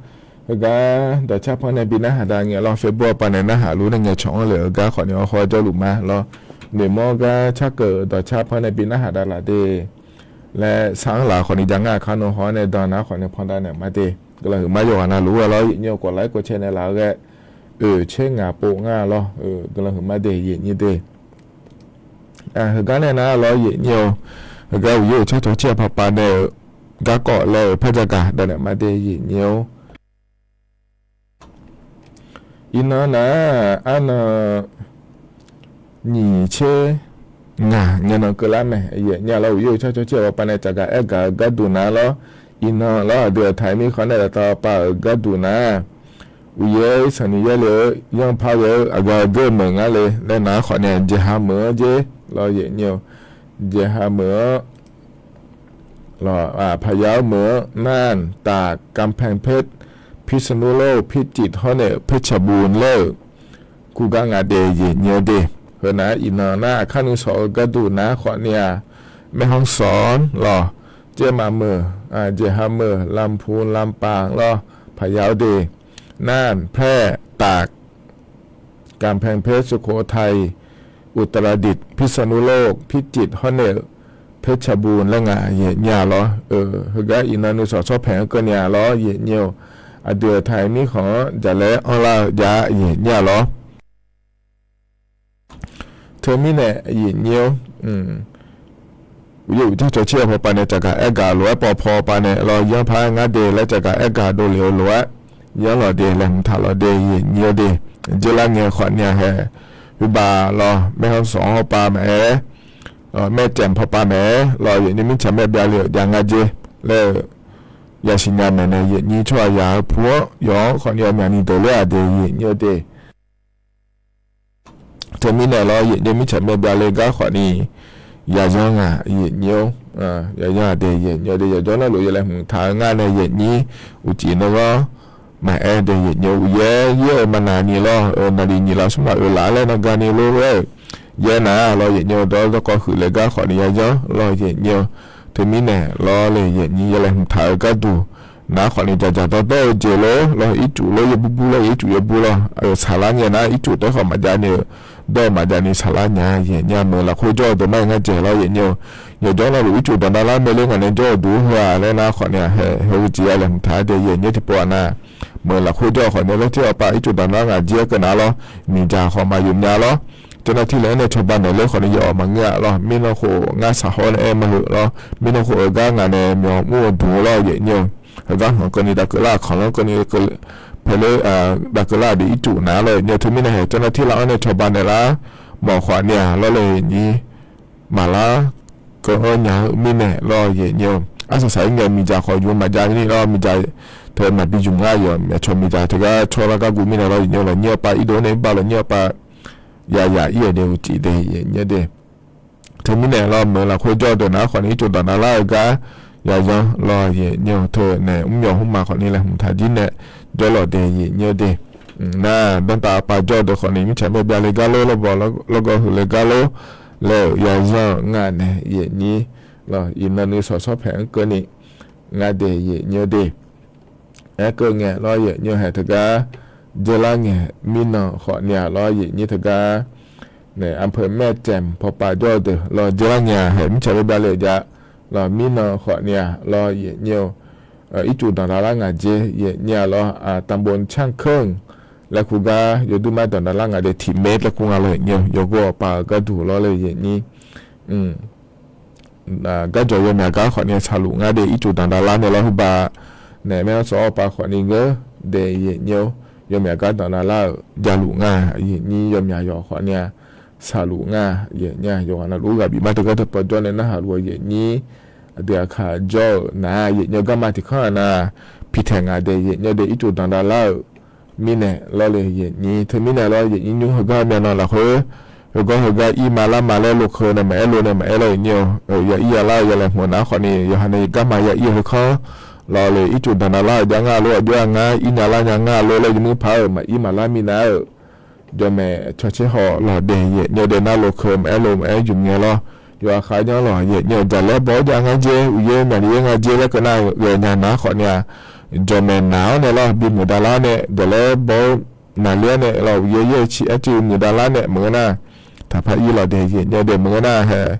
Heugar dawqcar pan nae bi narhaq dav ngae lawr, Facebook-a pav nae narhaq luf nae ngaeqcawq-anr le-euq gar khawfni awr hawr jawrluf ma lawr. Noeqmawr gar carkeuv dawqcar pan nae bi narhaq dav laf de laer sar-anr laf khawfni ja ngar aqkar nawr haw-awr nae dan nar khawfni pandav naeq ma de. Guiqlanq huiqma yawqghaq navluf-aer lawr, yaeqnyir-or, kawf laf-aer kawf cae nae laf-eu ghae oeq caer ngaq pov ngar lawr. Guiqlanq huiqma de, yaeqnyir de. Heugar nae nar lawr, yaeqnyir-or, heugar uqyaer uqcar cawq caer-eu paqpav nae-euq garkawv laer-euq par jagaq dav naeq ma de, yaeqnyir-or. Iqnan nar, arnan nyiq tser ngaq ngae nan keuvlar mae, yaeqnyir-a lawr. Uqyaer uqcar cawq caer-eu paqpav nae tsafgaq aergaq-euq gharduq nar lawr, iqnan lawr, aqdui-euq taqmir khanr nae laftav pav-euq gharduq nar, uqyaer sanqniq yaerle-eu yanr par ghae-eu aqgeu meuq ngar le laer nar khawfni, jeqha meuq-anr jer lawr, yaeqnyir-or. Jeqha meuq-anr, paqya-awr meuq-anr, น่าน, ตาก, กำแพงเพชร, พิษณุโลก, พิจิตร hawr nae-euq เพชรบูรณ์ laer-euq kurgar nga de, yaeqnyir-or de. Heu nar iqnan nar aqkar nuisawq-eu gharduq nar khawfni-aq, แม่ฮ่องสอน lawr, เชียงใหม่ meuq, jeqha meuq, ลำพูน, ลำปาง lawr, paqya-awr de, น่าน, แพร่, ตาก, กำแพงเพชร, สุโขทัย, อุตรดิตถ์, พิษณุโลก, พิจิตร hawr nae-euq เพชรบูรณ์ laer nga, yaeqnyir-a lawr. Heugar iqnan nuisawq tsawrpaeq-anr keuvni-a lawr, yaeqnyir-or. Aqdui-euq taqmir khanq-anr jaqlaer anrlar-eu jav, yaeqnyir-a lawr. Teumirnae yaeqnyir-or, uqyaer uqcar cawq caer-eu paqpav nae tsafgaq aergaq lof-aer paw paw pav nae lawr, yanr par-aer ngar de laer tsafgaq aergaq dovlef-eu lof-aer yanr lawq de laer hmq taq lawq de, yaeqnyir-or de. Jerlar ngae khawfni-aq hae, แม่ฮ่องสอน hawpav maqaer, แม่แจ่ม hawpav maqaer lawr, yaeqnyir mirtsaq mae byavle-euq jav nga jer laer-eu yasiq nya maeqnaeq, yaeqnyir tsawrhaqzaq-eu pu-anr yawf-anr khawfni-aq myaqni deuq ler-aq de, yaeqnyir-or de. Teumirnae lawr, yaeqnyir mirtsaq mae byavle gar khawfni yayanr nga, yaeqnyir-or. Yayanr-aq de, yaeqnyir-or de. Yawqjawr navluf yawlaeq hmq taq-eu ngar nae yaeqnyir uqcif nanghanr maqaer de, yaeqnyir-or. Uqyaer yaer-euq maqnaq ni lawr, naqliq nyiq laf smr laf oeq laf laer nanga ni lor lof-aer-euq yaer nar lawr, yaeqnyir-or, dawr dawrkawv huiq le gar khawfni yayanr lawr, yaeqnyir-or. Teumirnae lawr le, yaeqnyir yawlaeq hmq taq-eu gharduq nar khawfni dzaqdzaq dawrdawr-eu jeq lor lawr, ircuf lor, yawbur bur lor, ircuf yawbur lawr, saqlar ngae nar ircuf taef khawf maqjav ni-eu dawr-eu maqjav ni saqlar nya, yaeqnyir-a. Meuq lafkhoer jawr-eu deuq mar-aer ngar dzaeq lawr, yaeqnyir-or. Yawqjawr navluf ircuf dawq navlar mae ler ngaq nae jawr-eu duq heu-aq laer nar khawfni-aq hae, heu-eu jeq yawlaeq hmq taq-aer de, yaeqnyir tiqpov-aq nar, meuq lafkhoer jawr-eu khawfni laer ter awqpav ircuf dawq navlar ngaq jir-aer keuv nar lawr, miqdzaq khawf maqyuf mya lawr. Janr nar tirlaer-anr nae cawba naeq ler khawfni yawf-awq maqngeur-a lawr, mirnan khof ngar saqhawr nae aer ma heu lawr, mirnan khof-eu gar ngaq nae myawq mr-eu duq lawr, yaeqnyir-or. Heugar hanq keuvni dav keuvlar, kanqlanr keuvni paeler dav keuvlar-aq de ircuf nar lawr, yaeqnyir-or. Teumirnae hae janr nar tirlaer-anr nae cawba naeq lar mawf khawfni-aq lawr le, yaeqnyir maqlar keuv-anr nya-eu mirnae lawr, yaeqnyir-or. Arsaq saq-ir ngae miqdzaq khawf yuf maqjav ni lawr, miqdzaq teu maqbi yuf ngar, yawf myaqcawq miqdzaq teugar tsawrlar gar guv mirnae lawr, yaeqnyir-or. Lafnyir-awr pav irdov-anr nae irbavluf nyir-awr pav yayaq ir-euq de, uqcif de, yaeqnyir de. Teumirnae lawr, meuq lafkhoer jawr-eu deuq nar khawfni ircuf dawq navlar-eu gar yayanr lawr, yaeqnyir-or. Teu nae mr myawq hmr ma khawfni laeqhmq taq jir nae jawrlawq de, yaeqnyir-or de. Nar danrtav pav jawr-eu deuq khawfni mirtsaq mae byavle gar lor, lawrbawq lawrgawv huiq le gar lor laer-euq yayanr-eu ngar nae yaeqnyir lawr, iqnan nuisawq tsawrpaeq-anr keuvni ngar de, yaeqnyir-or de. Aerkeuv ngae lawr, yaeqnyir-or, hae teugar dzeurlar ngaeq mirnan khawfni-aq lawr, yaeqnyir teugar nae อำเภอแม่แจ่ม pawpav jawr-eu deuq lawr dzeurlar ngaeq-aq, haeq mirtsaq byav byav le-euq jav lawr, mirnan khawfni-aq lawr, yaeqnyir-eu ircuf danqdav lar ngaq dzer, yaeqnyir-aq lawr, ตำบลช่างเครื่อง laer kur gar yawdur mar danqdav lar ngaq dzae, tiq maer laer kur nga lawr, yaeqnyir-eu yawgor-awq pav-eu gharduq lawr le, yaeqnyir garjawq yawmyaq gar khawfni-aq saqluf ngar de, ircuf danqdav lar nae lawr, heuba nae maer-anr sawv-awr pav khawfni ngeur de, yaeqnyir-eu yawmyaq gar danqdav lar-euq javluf nga, yaeqnyir yawmyaq yawq khawfni-aq saqluf nga, yaeqnyir-aq yawqghaq navluf-ur ghaq bif mar teugar teupaw jawr nae narhaq luf-eu yaeqnyir aqdui aqkaq jawr-euq nar, yaeqnyir-eu garma tiq kanr-aq nav, piqtaeq ngaq de, yaeqnyir-eu de ircuf danqdav lar-euq mirnae lawr le, yaeqnyir teumirnae lawr, yaeqnyir nymr heugar myav nan lafkhoer, heugar heugar ir ma lar ma laer lokeu nae maqaer lo nae maqaer lawr, yaeqnyir-eu ya ir ya lar-eu ya laeqhmq nar khawfni, yawqha nae garma ya ir-eu heukanr lawr le, ircuf danqdav lar-euq jav ngar lor, aqjox-a ngar ir nya lar nya ngar lor laer yawmuir paq-euq maqir maqlar minav-euq jawrmaeq cawtser haw lawq de, yaeqnyir-eu de nar lokeu maqaer lo maqaer jmq ngae lawr, yawqha kharjanr lawq, yaeqnyir-eu jaqlaer baw-awr jav ngar dzer, uqyaer myaqli yaer ngar dzer laer keuv nar, ghae nya nar khawfni-aq, jawrmaeq naq-awr nae lawr bimuiq dav lar nae, jaqlaer baw-awr naqler-awr nae lawr, uqyaer yaer-eu ciq aer cuiv muiq dav lar nae maqngeur nar, taqpar ir lawq de, yaeqnyir-eu de maqngeur nar hae,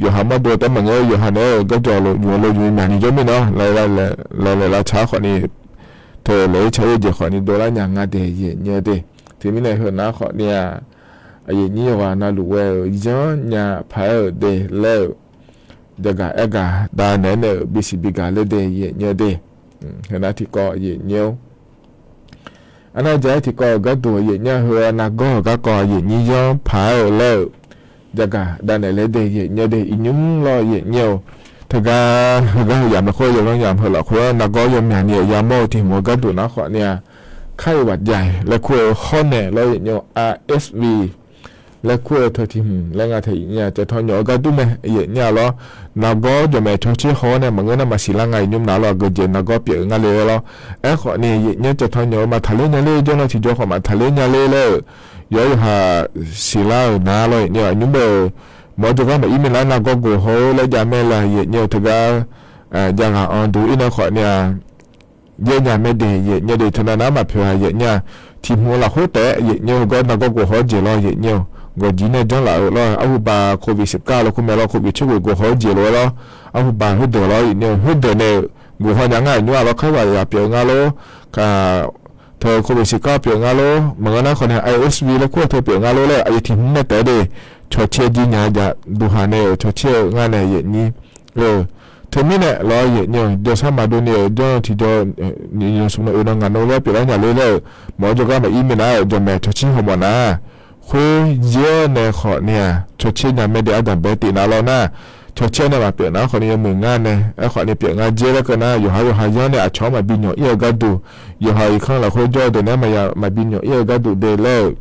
yawqha mawrdo taef maqngeur, yawqha nae-eu garjawq lof yuf-eu lof yuf myaqni jawr mirnae-awr laer laeq lavtsaq khawfni, teu laeq-ir tsaq-ir-eu jeq khawfni dovlar nya nga de, yaeqnyir-eu de. Teumirnae heu nar khawfni-aq, yaeqnyir yawqghaq navluf ghae-euq yanr nya paq-aer-euq de laer-euq jagaq aergaq dav naeq-aer nae-euq bisiq bigaq ler de, yaeqnyir-eu de. Heu nar tiqkawv yaeqnyir-or, arnar jaq-aer tiqkawv-euq gharduq yaeqnyir-a, heu-a nargawr-euq garkawv yaeqnyir yanr paq-aer-euq laer-euq jagaq dav naeq ler de, yaeqnyir-eu de. Iqnymr lawr yaeqnyir-eu, teugar heugar heu yamq lafkhoer yawlanr yamq heu lafkhoer-anr nargawr yawmyaq ni-euq yamawr-eu tiq hmq-eu gharduq nar khawfni-aq, kar-eu waqjaiq laer kur-eu hawr nae lawr yaeqnyir-eu, R S V laer kur-eu teu tiq hmq laer nga taeq yaeqnyir-a, caevtanq nyawq-eu gardur mae yaeqnyir-a lawr. Nargawr jawqmaeq cawtser haw-awr nae maqngeur nar maqsiq lar nga, iqnymr nav lawr aqgeujeq nargawr pyeuf-eu nga le-aer lawr. Aerkhawfni yaeqnyir caevtanq nyawq-eu maqtaqler nya ler, jawrnan tiqjawr khawf maqtaqler nya ler laer-euq yawr yawqha siqlar-euq nar lawr yaeqnyir-a, iqnymr bae-euq mawr jawrgar maqir mirnae nar nargawr goq haw-eu laer jav mae laer yaeqnyir-eu teugar jav ghaq anr duq-ir nae khawfni-aq, yaer nya mae de yaeqnyir-eu de. Teunav nar maqpoeq ha yaeqnyir-a, tiq hmq-eu lafkhoer taef-aer yaeqnyir-eu heugar nargawr goq haw-awr jeq lawr yaeqnyir-eu, gawqjir nae janrlaf-eu lawr arhuba โควิดสิบเก้า laer kur mae lawr, โควิด coer ghoeq goq haw-awr jeq lof-aer lawr, arhuba khoerdeuq lawr yaeqnyir-eu, khoerdeuq nae-euq goq haw nya ngar iqnymr-a lawr, kar ghaq yaq pyeuf-eu nga lor, teu โควิดสิบเก้า pyeuf-eu nga lor, maqngeur nar khawfni R S V laer kur-eu teu pyeuf-eu nga lor laer aqyuif tiq hmq nae taef-aer de, cawqcaer jir nya-a jaq duq haq nae-euq cawqcaer-eu ngar nae yaeqnyir-eu, teumirnae lawr yaeqnyir-eu, jawrsar maqdov ni-euq jawrnan tiqjawr, nyiq nymq smq nan oeq nan ngaq nan lof-aer pyeuflar nya ler laer-euq mawr jawrgar maqir mirnae nar-euq jawqmaeq cawtser haw mawf nar, khoer yaer nae khawfni-aq cawtser nya mae de. Ardanqbae tif nav lawr nar, cawtser nae maqpyeuf nar khawfni yawmuiq ngar nae aerkhawfni pyeuf nga dzer laer keuv nar, yawqha yawqha yanr nae aqcawq-anr maqbi nyawq-ir-eu gharduq, yawqha irkanr lafkhoer jawr-eu deuq nae maqya maqbi nyawq-ir-eu gharduq de laer-euq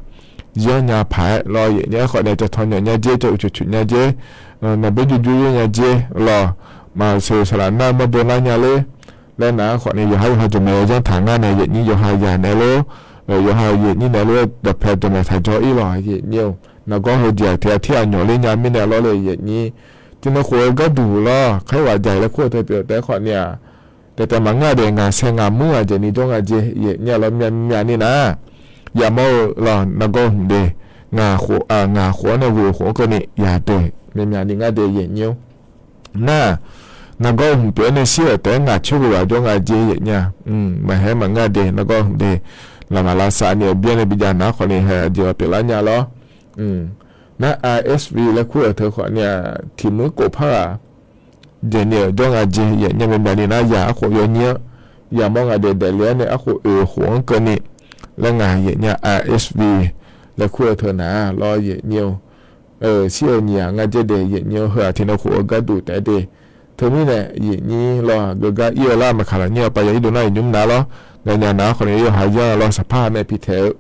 yanr nya paq-aer lawr yaeqnyir-a, aerkhawfni caevtanq nyawq nya dzer, caev uqcoeq coeq nya dzer, naqbaer jurjur yaer nya dzer lawr, maqseuq saqlaq nar mawrdo nar nya ler laer nar khawfni yawqha yawqha jawqmaeq-eu yanr taq ngar nae yaeqnyir yawqha yaq naeq lor, yawqha yaeqnyir naeq lor-aer dawqpae dawqmaeq taq jawr-ir lawq yaeqnyir-eu. Nargawr heujeq-aq tiq ghaq tir ghaq nyawq ler nya mirnae lawr le yaeqnyir. Tiqnan khof-eu gharduq lawr, kar-ir waqjaiq laer kur-eu teu pyeuf-eu taef-aer khawfni-aq, taef taef maqngeur-a de, ngaq sae ngaq muir-aq jeq ni jawr nga dzer yaeqnyir-a lawr, myavmyav ni nar yamawr-eu lawr nargawr hmq de, ngaq khof-a ngaq khof-anr nae ghof-eu khof-anr keuvni yaq deuq myavmyav ni ngar de yaeqnyir-or. Nar, nargawr hmq pyeuf-aer nae shir-euq taef-aer ngaq coer ghoeq ghaq jawr nga dzer yaeqnyir-a, maqhaer maqngeur-a de, nargawr hmq de, laqmaq lavsav ni-euq byaer nae bijav nar khawfni hae aqjeq-aq pyeuflar nya lawr. Nar R S V laer kur-euq teu khawfni-aq tiq muir kof par ghaq jeq ni-euq jawr nga dzer yaeqnyir-a, myavmyav ni nar yaq arkhof yawnyir-anr yamawr nga de, daefle-aer nae arkhof oeq khof-anr keuvni laer ngaq yaeqnyir-a, R S V laer kur-eu teu nar lawr yaeqnyir-eu. Shir-eu nyiq ghaq ngar dzer de yaeqnyir-eu, heu-aq tiqnan khof-eu gharduq taef-aer de. Teumirnae yaeqnyir lawr, geugar ir-eu lar maqkaq lafnyir-a pavya irdov nar iqnymr nar lawr, gaqnya nar khawfni yawqha yanr lawr saqpar ha nae pi taeq-eu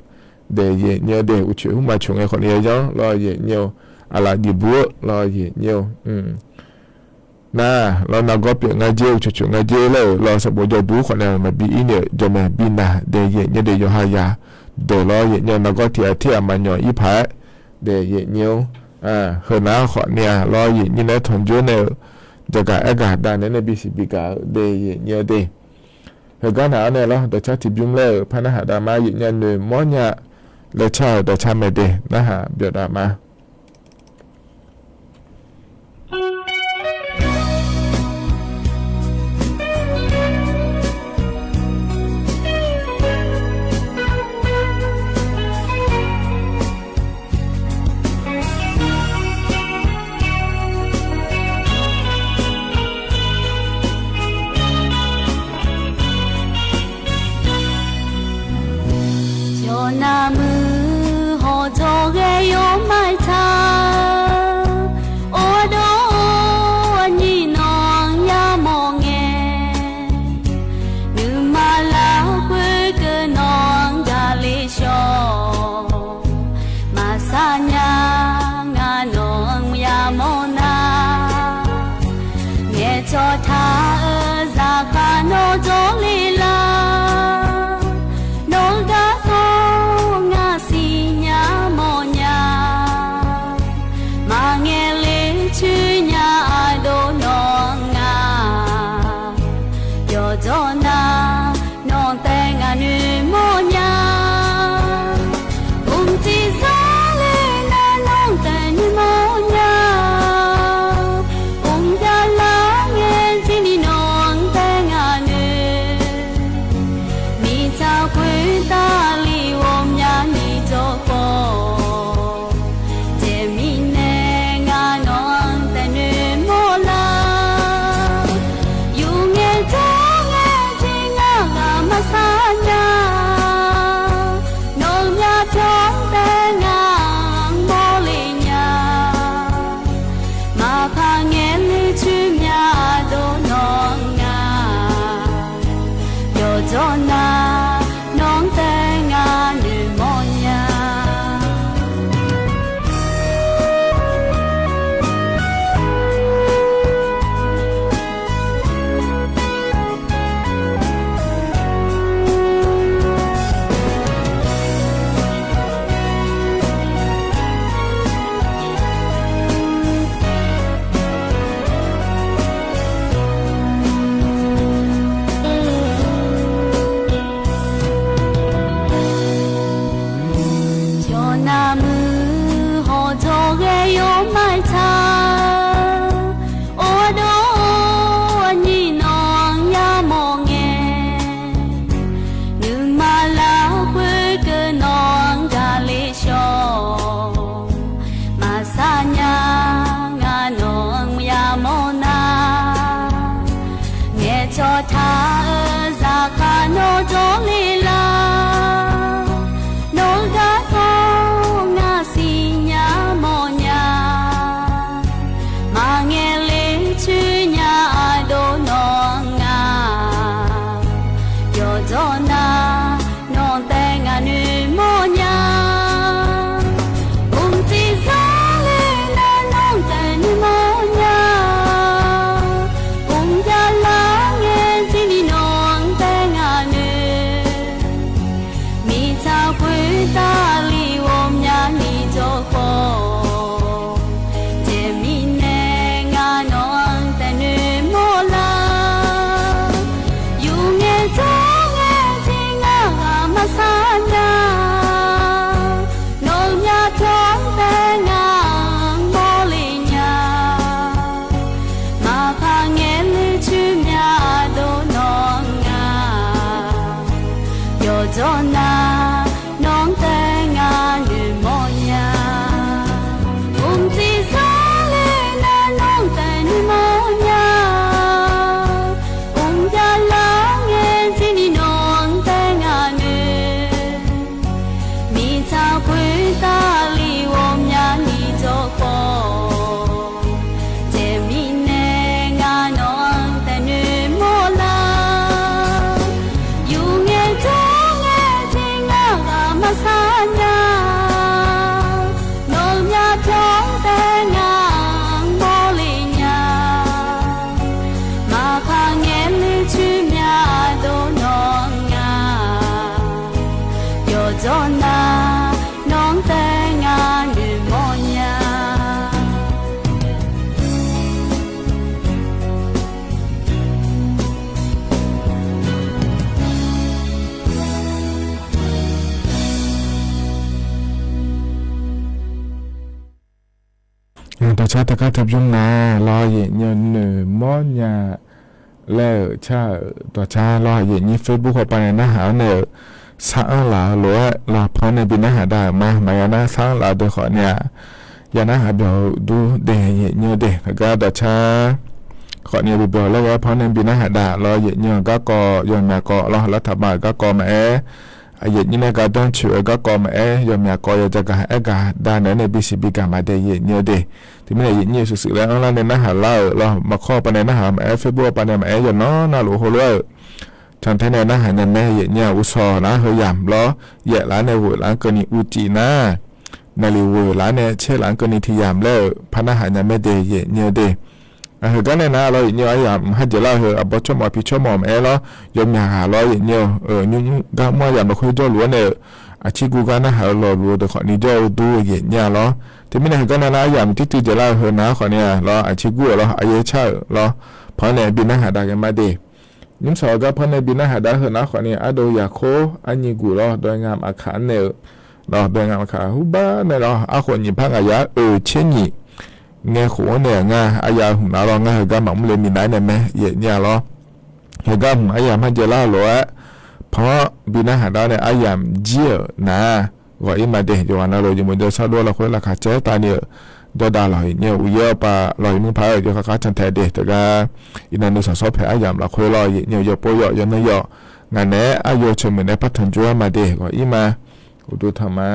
de yaeqnyir-eu de, uqcoeq hmq ma coeq ngae khawfni ya yanr lawr yaeqnyir-eu, aqlaf jeq bur-eu lawr yaeqnyir-eu. Nar lawr nargawr pyeuf nga dzer, uqcoeq coeq nga dzer laer-euq lawr sanqbof jawrduq khawfni maqbi ir ni-euq jawqmaeq bi naq de yaeqnyir de, yawqha yaq deuq lawr yaeqnyir-eu, nargawr tiq ghaq tir ghaq maqnyawq ir paq-aer de yaeqnyir-or. Heu nar khawfni-aq lawr yaeqnyir nae tanqjor nae-euq jaqgaq aergaq dav naeq-aer nae bisiq bigaq-eu de yaeqnyir-eu de. Heugar naq-anr nae lawr, dawqcar tiqbymr laer-euq par narhaq dav ma. Yaefnya noeqmawr nya laer car-euq dawqcar maeq de narhaq byawf dav ma. Yawqnav muiq hawq dawq ghae yawmaf-iq taq, ardov aqnyir nawq-anr yamawr ngae, nuima lafkhoer keuv nawq-anr gaq le shawr. Maqsar nya, ngar nawq-anr yamawr nar, ngaeqcawq taq-euq zaqkhav nawr jawrle lar. Nawr-eu garkawv ngar siqnya mawrnya, maqngaeq le coer nya ardov nawr-anr ngar yawqjawr nar, nawq taef ngaq noeqmawr nya. Mqciq zar le nar nawq taef noeqmawr nya. Mqjav lar ngae jir ni nawq taef ngaq noeq, miqdzaq khoertav li ghawqmyani jawrkawv, jeq mirnae ngar nawq-anr taef noeqmawr lar. Yur ngae jawr ngae jir ngar ghaq maqsar nya, nawq-eu myavpyawq taef ngar-anr mawrle nya. Maqpar ngaeq le coer mya ardov nawr-anr ngar yawqjawr nar, nawq-anr taef ngar noeqmawr nya. Yawqnav muiq hawq dawq ghae yawmaf-iq taq, ardov aqnyir nawq-anr yamawr ngae, nuima lafkhoer keuv nawq-anr gaq le shawr. Maqsar nya, ngar nawq-anr yamawr nar, ngaeqcawq taq-euq zaqkhav nawr jawrle lar. Nawq-eu garkawv ngar siqnya mawrnya, maqngaeq le coer nya ardov nawr-anr ngar yawqjawr nar, nawq taef ngaq noeqmawr nya. Mqciq zar le nar nawq taef noeqmawr nya. Mqjav lar ngae jir ni nawq-anr taef ngaq noeq, miqdzaq khoertav li ghawqmyani jawrkawv, jeq mirnae ngar nawq-anr taef noeqmawr lar. Yur ngae jawr ngae jir ngar ghaq maqsar nya, nawq-eu myavpyawq taef ngar-anr mawrle nya. Maqpar ngaeq le coer mya ardov nawr-anr ngar yawqjawr nar, nawq-anr taef ngar noeqmawr nya. Mqciq zar le nar nawq-anr taef noeqmawr nya. Mqjav lar ngae jir ni nawq-anr taef ngaq noeq, miqdzaq khoertav li ghawqmyani jawrkawv, jeq mirnae ngar nawq-anr taef noeqmawr lar. Yur ngae jawr ngae Dawqcar taqkar taqbymr nga lawr, yaefnyir-eu noeqmawr nya laer-euq car-euq dawqcar lawr, yaefnyir Facebook hawpav nae narhaq-anr nae-euq sar-anr laf-eu lof-aer lawr, panr nae bi narhaq dav-euq ma. Maqya nar sar-anr laf-eu deuq khawfni-aq, ya narhaq byawq-eu dur de, yaefnyir-eu de. Heugar dawqcar khawfni bi byawq laer ghae-aer panr nae bi narhaq dav lawr, yaefnyir-eu garkawv yawmyaq kawv lawr, lartaq ba-euq garkawv maqaer, yaefnyir nae gardanr coeq-eu garkawv maqaer, yawmyaq kawv ya jagaq aer gaq dav naeq-aer nae bisiq bi gaq ma de, yaefnyir-eu de. Teumirnae yaefnyir-eu shuif shuif laer anrlar nae narhaq lar-euq lawr, maqkawr hawpav nae narhaq maqaer, Facebook hawpav nae maqaer, yawqnan navluf heulof-aer-euq cantae nae narhaq nya mae, yaefnyir-aq uqshawq nar heu yamq lawr, yaef laf-anr nae ghoeq laf-anr keuvni uqcif nar, naqliq ghoeq laf-anr nae caer laf-anr keuvni tiq yamq laer-euq par narhaq nya mae de, yaefnyir-eu de. Heugar nae nar lawr, yaefnyir-eu aryamq har jeq lar-eu heu aqbawr tsawrmawf pi tsawrmawf maqaer lawr, yawmyaq ghaq lawr, yaefnyir-eu nymr nymr gar mr aryamq lafkhoer jawrluf-anr nae-euq aqcir guv gar narhaq-eu lawqluf-eu deuq khawfni jawr-eu dur-eu yaefnyir-a lawr. Teumirnae heugar nae nar aryamq tirtuiv jeq lar-eu heu nar khawfni-aq lawr, aqcir guv-euq lawr, aqyaer car-euq lawr, panr nae bi narhaq dav ghae ma de. Nymr sawq-eu gar panr nae bi narhaq dav-eu heu nar khawfni ardov yaqkor arnyi guq lawr, dawq-aer nga maqkaq-anr nae-euq lawr, dawq-aer nga maqkaq hurbar nae lawr, arkhof nyiq par ngaq yar oeq tser nyiq ngae khof-anr nae-euq nga, arya hmq nar lawr, ngar heugar maqmr le minav-aer nae mae, yaefnyir-a lawr. Heugar hmq aryamq har jeq lar-eu lof-aer, panr bi narhaq dav nae aryamq jir-euq nar, ghawq-ir ma de. Yawqghaq navluf jeq meuq jawr sar dov-awr lafkhoer laqkhaq caer tavni-euq jawrdav lawq, yaefnyir-eu uqyaer-awr pav lawq, yaefnyir paq-aer-euq jawrkhav khav cantae de. Teugar iqnan nuisawq sawr paeq aryamq lafkhoer lawr, yaefnyir-eu yawpov yawf yawqnan yawf ngaq naeq-aer aqyawf ceuq meuq nae par tanqjur-aer ma de, ghawq-ir ma. Uqduq tanq ma.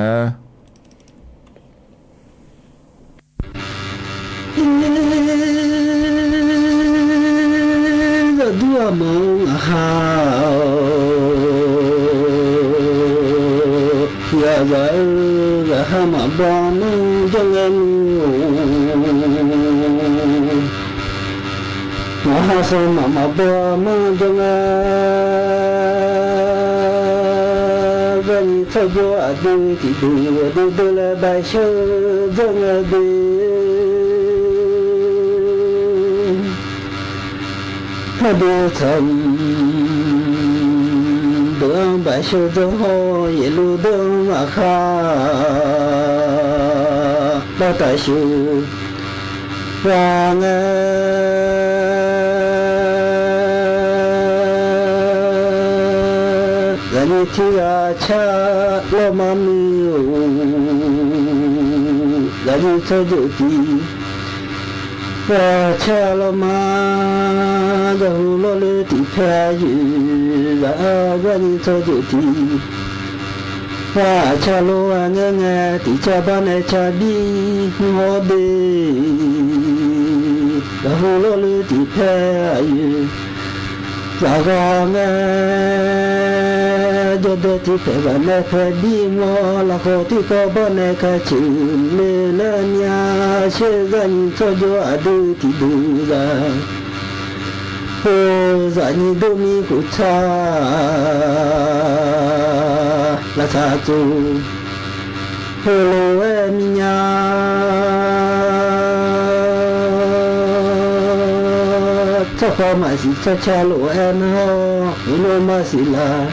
Zaqdur aqmawf-eu ngaq ha-awq, tiqghaq zaq-eu zaqkhav maqbaw manr jawr ngae mr-or, ngaq ha sanqmaq maqbaw manr jawr ngae, zaqnyiq tsawrjawr aqdui tiqdeuq ghawqdui dui laer bav sheur dzanr ngae de. Ardui tsaq-mq deuq-anr bav sheur dzanr hawr, yaeqluf deuq-anr aqkhar lavtaf sheuq ghaq ngae, zaqnyiq tiqghaq car lawrma muiq-or, zaqnyiq tsawrjeuq tiq ghaq car lawrma, zaqhu lawrluf tiqpae aqyuif zaq-a, zaqnyiq tsawrjeuq tiq ghaq car lawr-a ngaer ngae, tiqcar bar nae car bir hmr hawr de. Zaqhu lawrluf tiqpae aqyuif zaqghaq ngae, jawrdae tiqpae baq nae pae bir mr-awr, lafkhawf tiqkawv bar nae ka ceuq le laer myav sher, zaqnyiq tsawrjawr aqdui tiqdeuq zaq-or, zaqnyiq durmir khof tsaq lavtaq tsof heulof-aer mir nya. Tsawrkhav maqsiq tsawrca lof-aer nar-awr, uqlof maqsiq laf.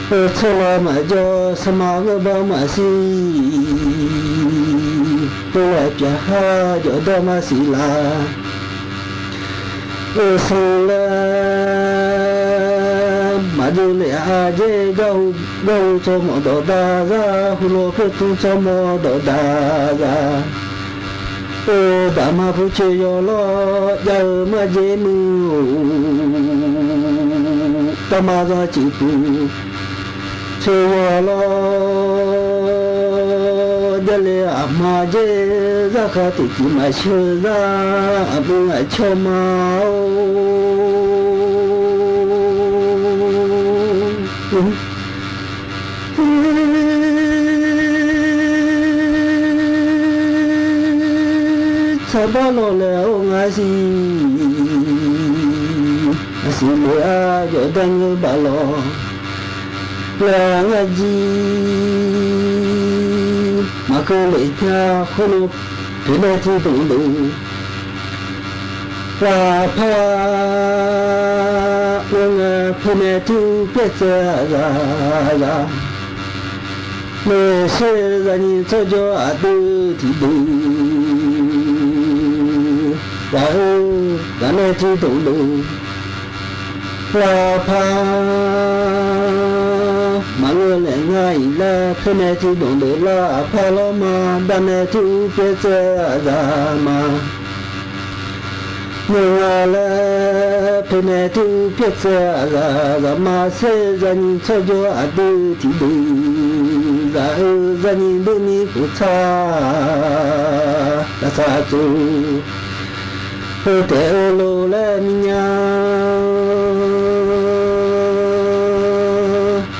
Tsawrlawq maqjawr, sanqma gheurbaw maqsiq, tov laeq pyaq har jawqdawr maqsiq laf. Sanq laer maqjawr le-a, aqjaer garhu tsawrmawf dawqdaq zaq, heulof khoertmr tsawrmawf dawqdaq zaq. Daqma pu coeq yawq lawr, jav-eu marjer muiq-or, daqma zanq ciq puq coeq yawq lawr, jarle aqma jer, zarkhav tiqtiq maqsheu zar, aqbur aqcawq ma-or. Tsaqbar lawq laeq-awr ngar siq, aqsiq le-a jawqdar ngeur baf lawq laer ngar jir, maqkeuv lef nya khoerlof, poeqnae tiqdmq dmq lafpar ngeur ngae, poeqnae tiq pyar tsaev zaq zaq, maeqshi zaqnyiq tsawrjawr aqdui tiqdmq Zaq-eu, zaqnae tiqdmq deuq lavpar maqngeur laeq nga-iq laer, poeqnae tiqdmq deuq lavpar lawr ma, davnae tiq uv pyaev tsaev-aq zaq ma. Ngeur nga laer, poeqnae tiq uv pyaev tsaev-aq zaq, zaq ma saer zaqnyiq tsawrjawr aqdui tiqdeuq, zaq-eu zaqnyiq deuq ni khof tsaq, taqsaq tsof heu taef-eu lof laer minya.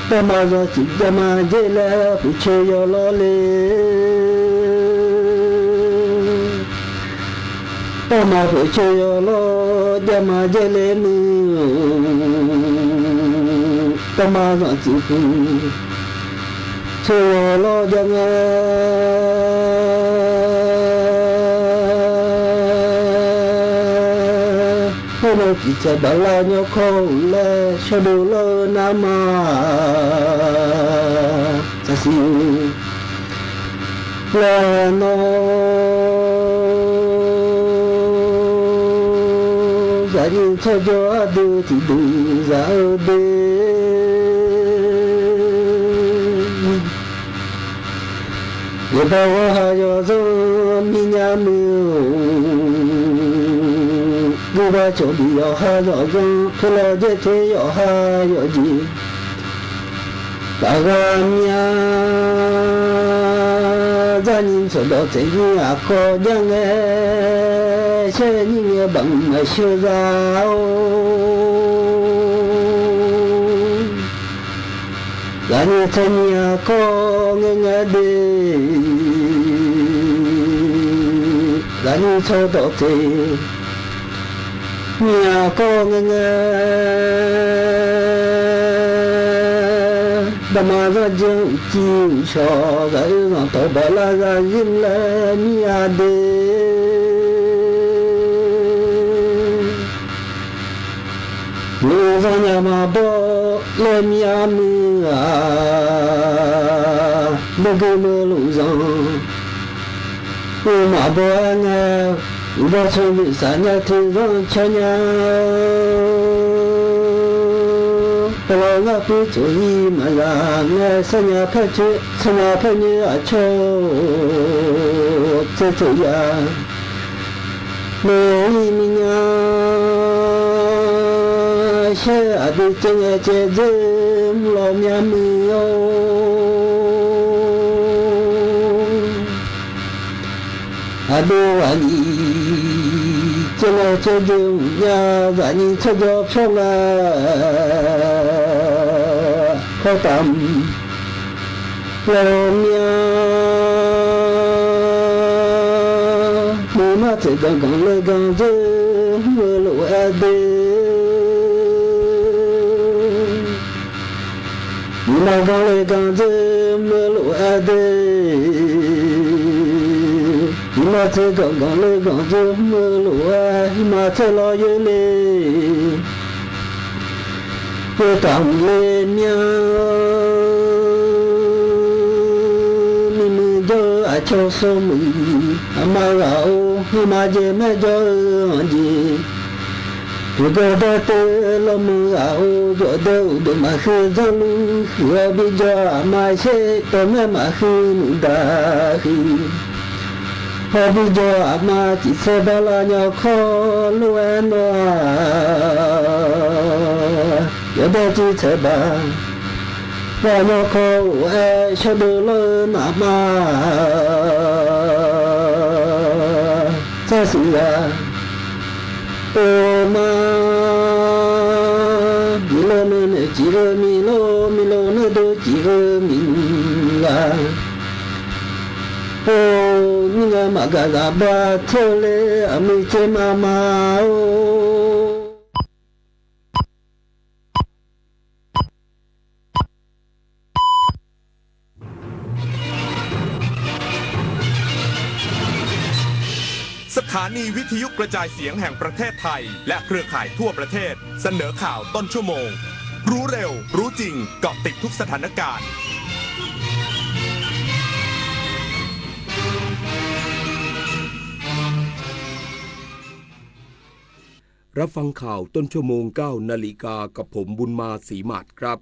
Dawrma zanqtsuif javma jaer laer poeqcoe yawlawr le. Dawrma poeqcoe yawlawr javma jaer le muiq-eu, dawrma zanqtsuif puq coe yawlawr jav ngae. Khoerlof tiqtsaeq baqlar nyawrkawr-euq laer shawr dov lawr-eu narma, taqsiq laer nawr, zaqnyiq tsawrjawr ardui tiqdeuq zaq-eu de. Yaeqbawq ghawqha yawqzanr minya muiq-or, guiqlanq cawq bif yawqha yawqzanr, poeqlawq jaer ter yawqha yawqjeq, taf ghaq mya. Zaqnyiq tsawqdawq tsaev nyiq aqkawr jav ngae, shaer nyiq ngae baqmq maqsheu za-or. Zaqnyiq tsaev nyiq aqkawr ngae ngae de, zaqnyiq tsawqdawq tsaev nyiq aqkawr ngae ngae, daqma zanr jir uqcif uqshawq ghaq-eu zanqtawq baqlar zarzir laer mir-a de. Uqzanr nya maqbaw laer mir-a muiq-aq, meugeuf meulof zanq uqmaf baw-aer ngae, uqbaw tsanr noeqshaq nya teq zanr caw nya. Pawqlawq ngar puir tsof-ir maqzaq ngae, sarnya paer coer sarnya paer nyoer aqcawq-or, tser tsof ya. Meuq-ir miqnya, shaer aqdui caev ngae caev dzer mr lawq myav muiq-or. Aqdui ghaq nyiq caev ngae caev dzer mrnya, zaqnyiq tsawrjawr pyawr ngae, hawr taf mq lawq myav. Muiq mar tsaeq ganq ganq le ganq dzer mr-eu lof-aer de. Nyiq ma ganq le ganq dzer mr-eu lof-aer de. Nyiq ma tsaeq ganq ganq le ganq dzer mr-eu lof-aer, nyiq ma tsaeq lawr yoer le. Khoertaf mq le myav, miqmuiq jawr-eu aqcawq sawr muiq, aqma ghaq-or, ngamaf jeq maer jawr-eu anqjeq, pyeuf gar dar teu lawrmuiq ghaq-or, jawqdeuq uqduq maqkhoer zanrluf huiq-awr bijawr aqma sher, tawqmaer maqkhoer muiqdaq huiq hawr bijawr aqma tiq tsaer barlar nyawrkawr lof-aer nawr-aq, yawdaer tiq tsaer baq lar nyawrkawr of-aer shawr dov lawr-eu naqma, tsaer siq ghaq or ma, miqlo nuinoeq cif-eu miqlo, miqlo nuiduq cif-eu miqghaq, or, nymr ngae maqgaq zaq bar tser-eu ler, aqmuiq tser ma ma or. สถานีวิทยุกระจายเสียงแห่งประเทศไทย และเครือข่ายทั่วประเทศ เสนอข่าวต้นชั่วโมง รู้เร็ว รู้จริง เกาะติดทุกสถานการณ์ เ รับฟังข่าวต้นชั่วโมง เก้านาฬิกา กับผม บุญมา ศรีหมาดครับ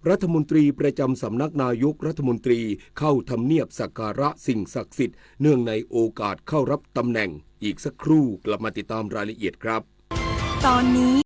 รัฐมนตรีประจำสำนักนายกรัฐมนตรี เข้าทำเนียบสักการะสิ่งศักดิ์สิทธิ์ เนื่องในโอกาสเข้ารับตำแหน่ง อีกสักครู่กลับมาติดตามรายละเอียดครับ ตอนนี้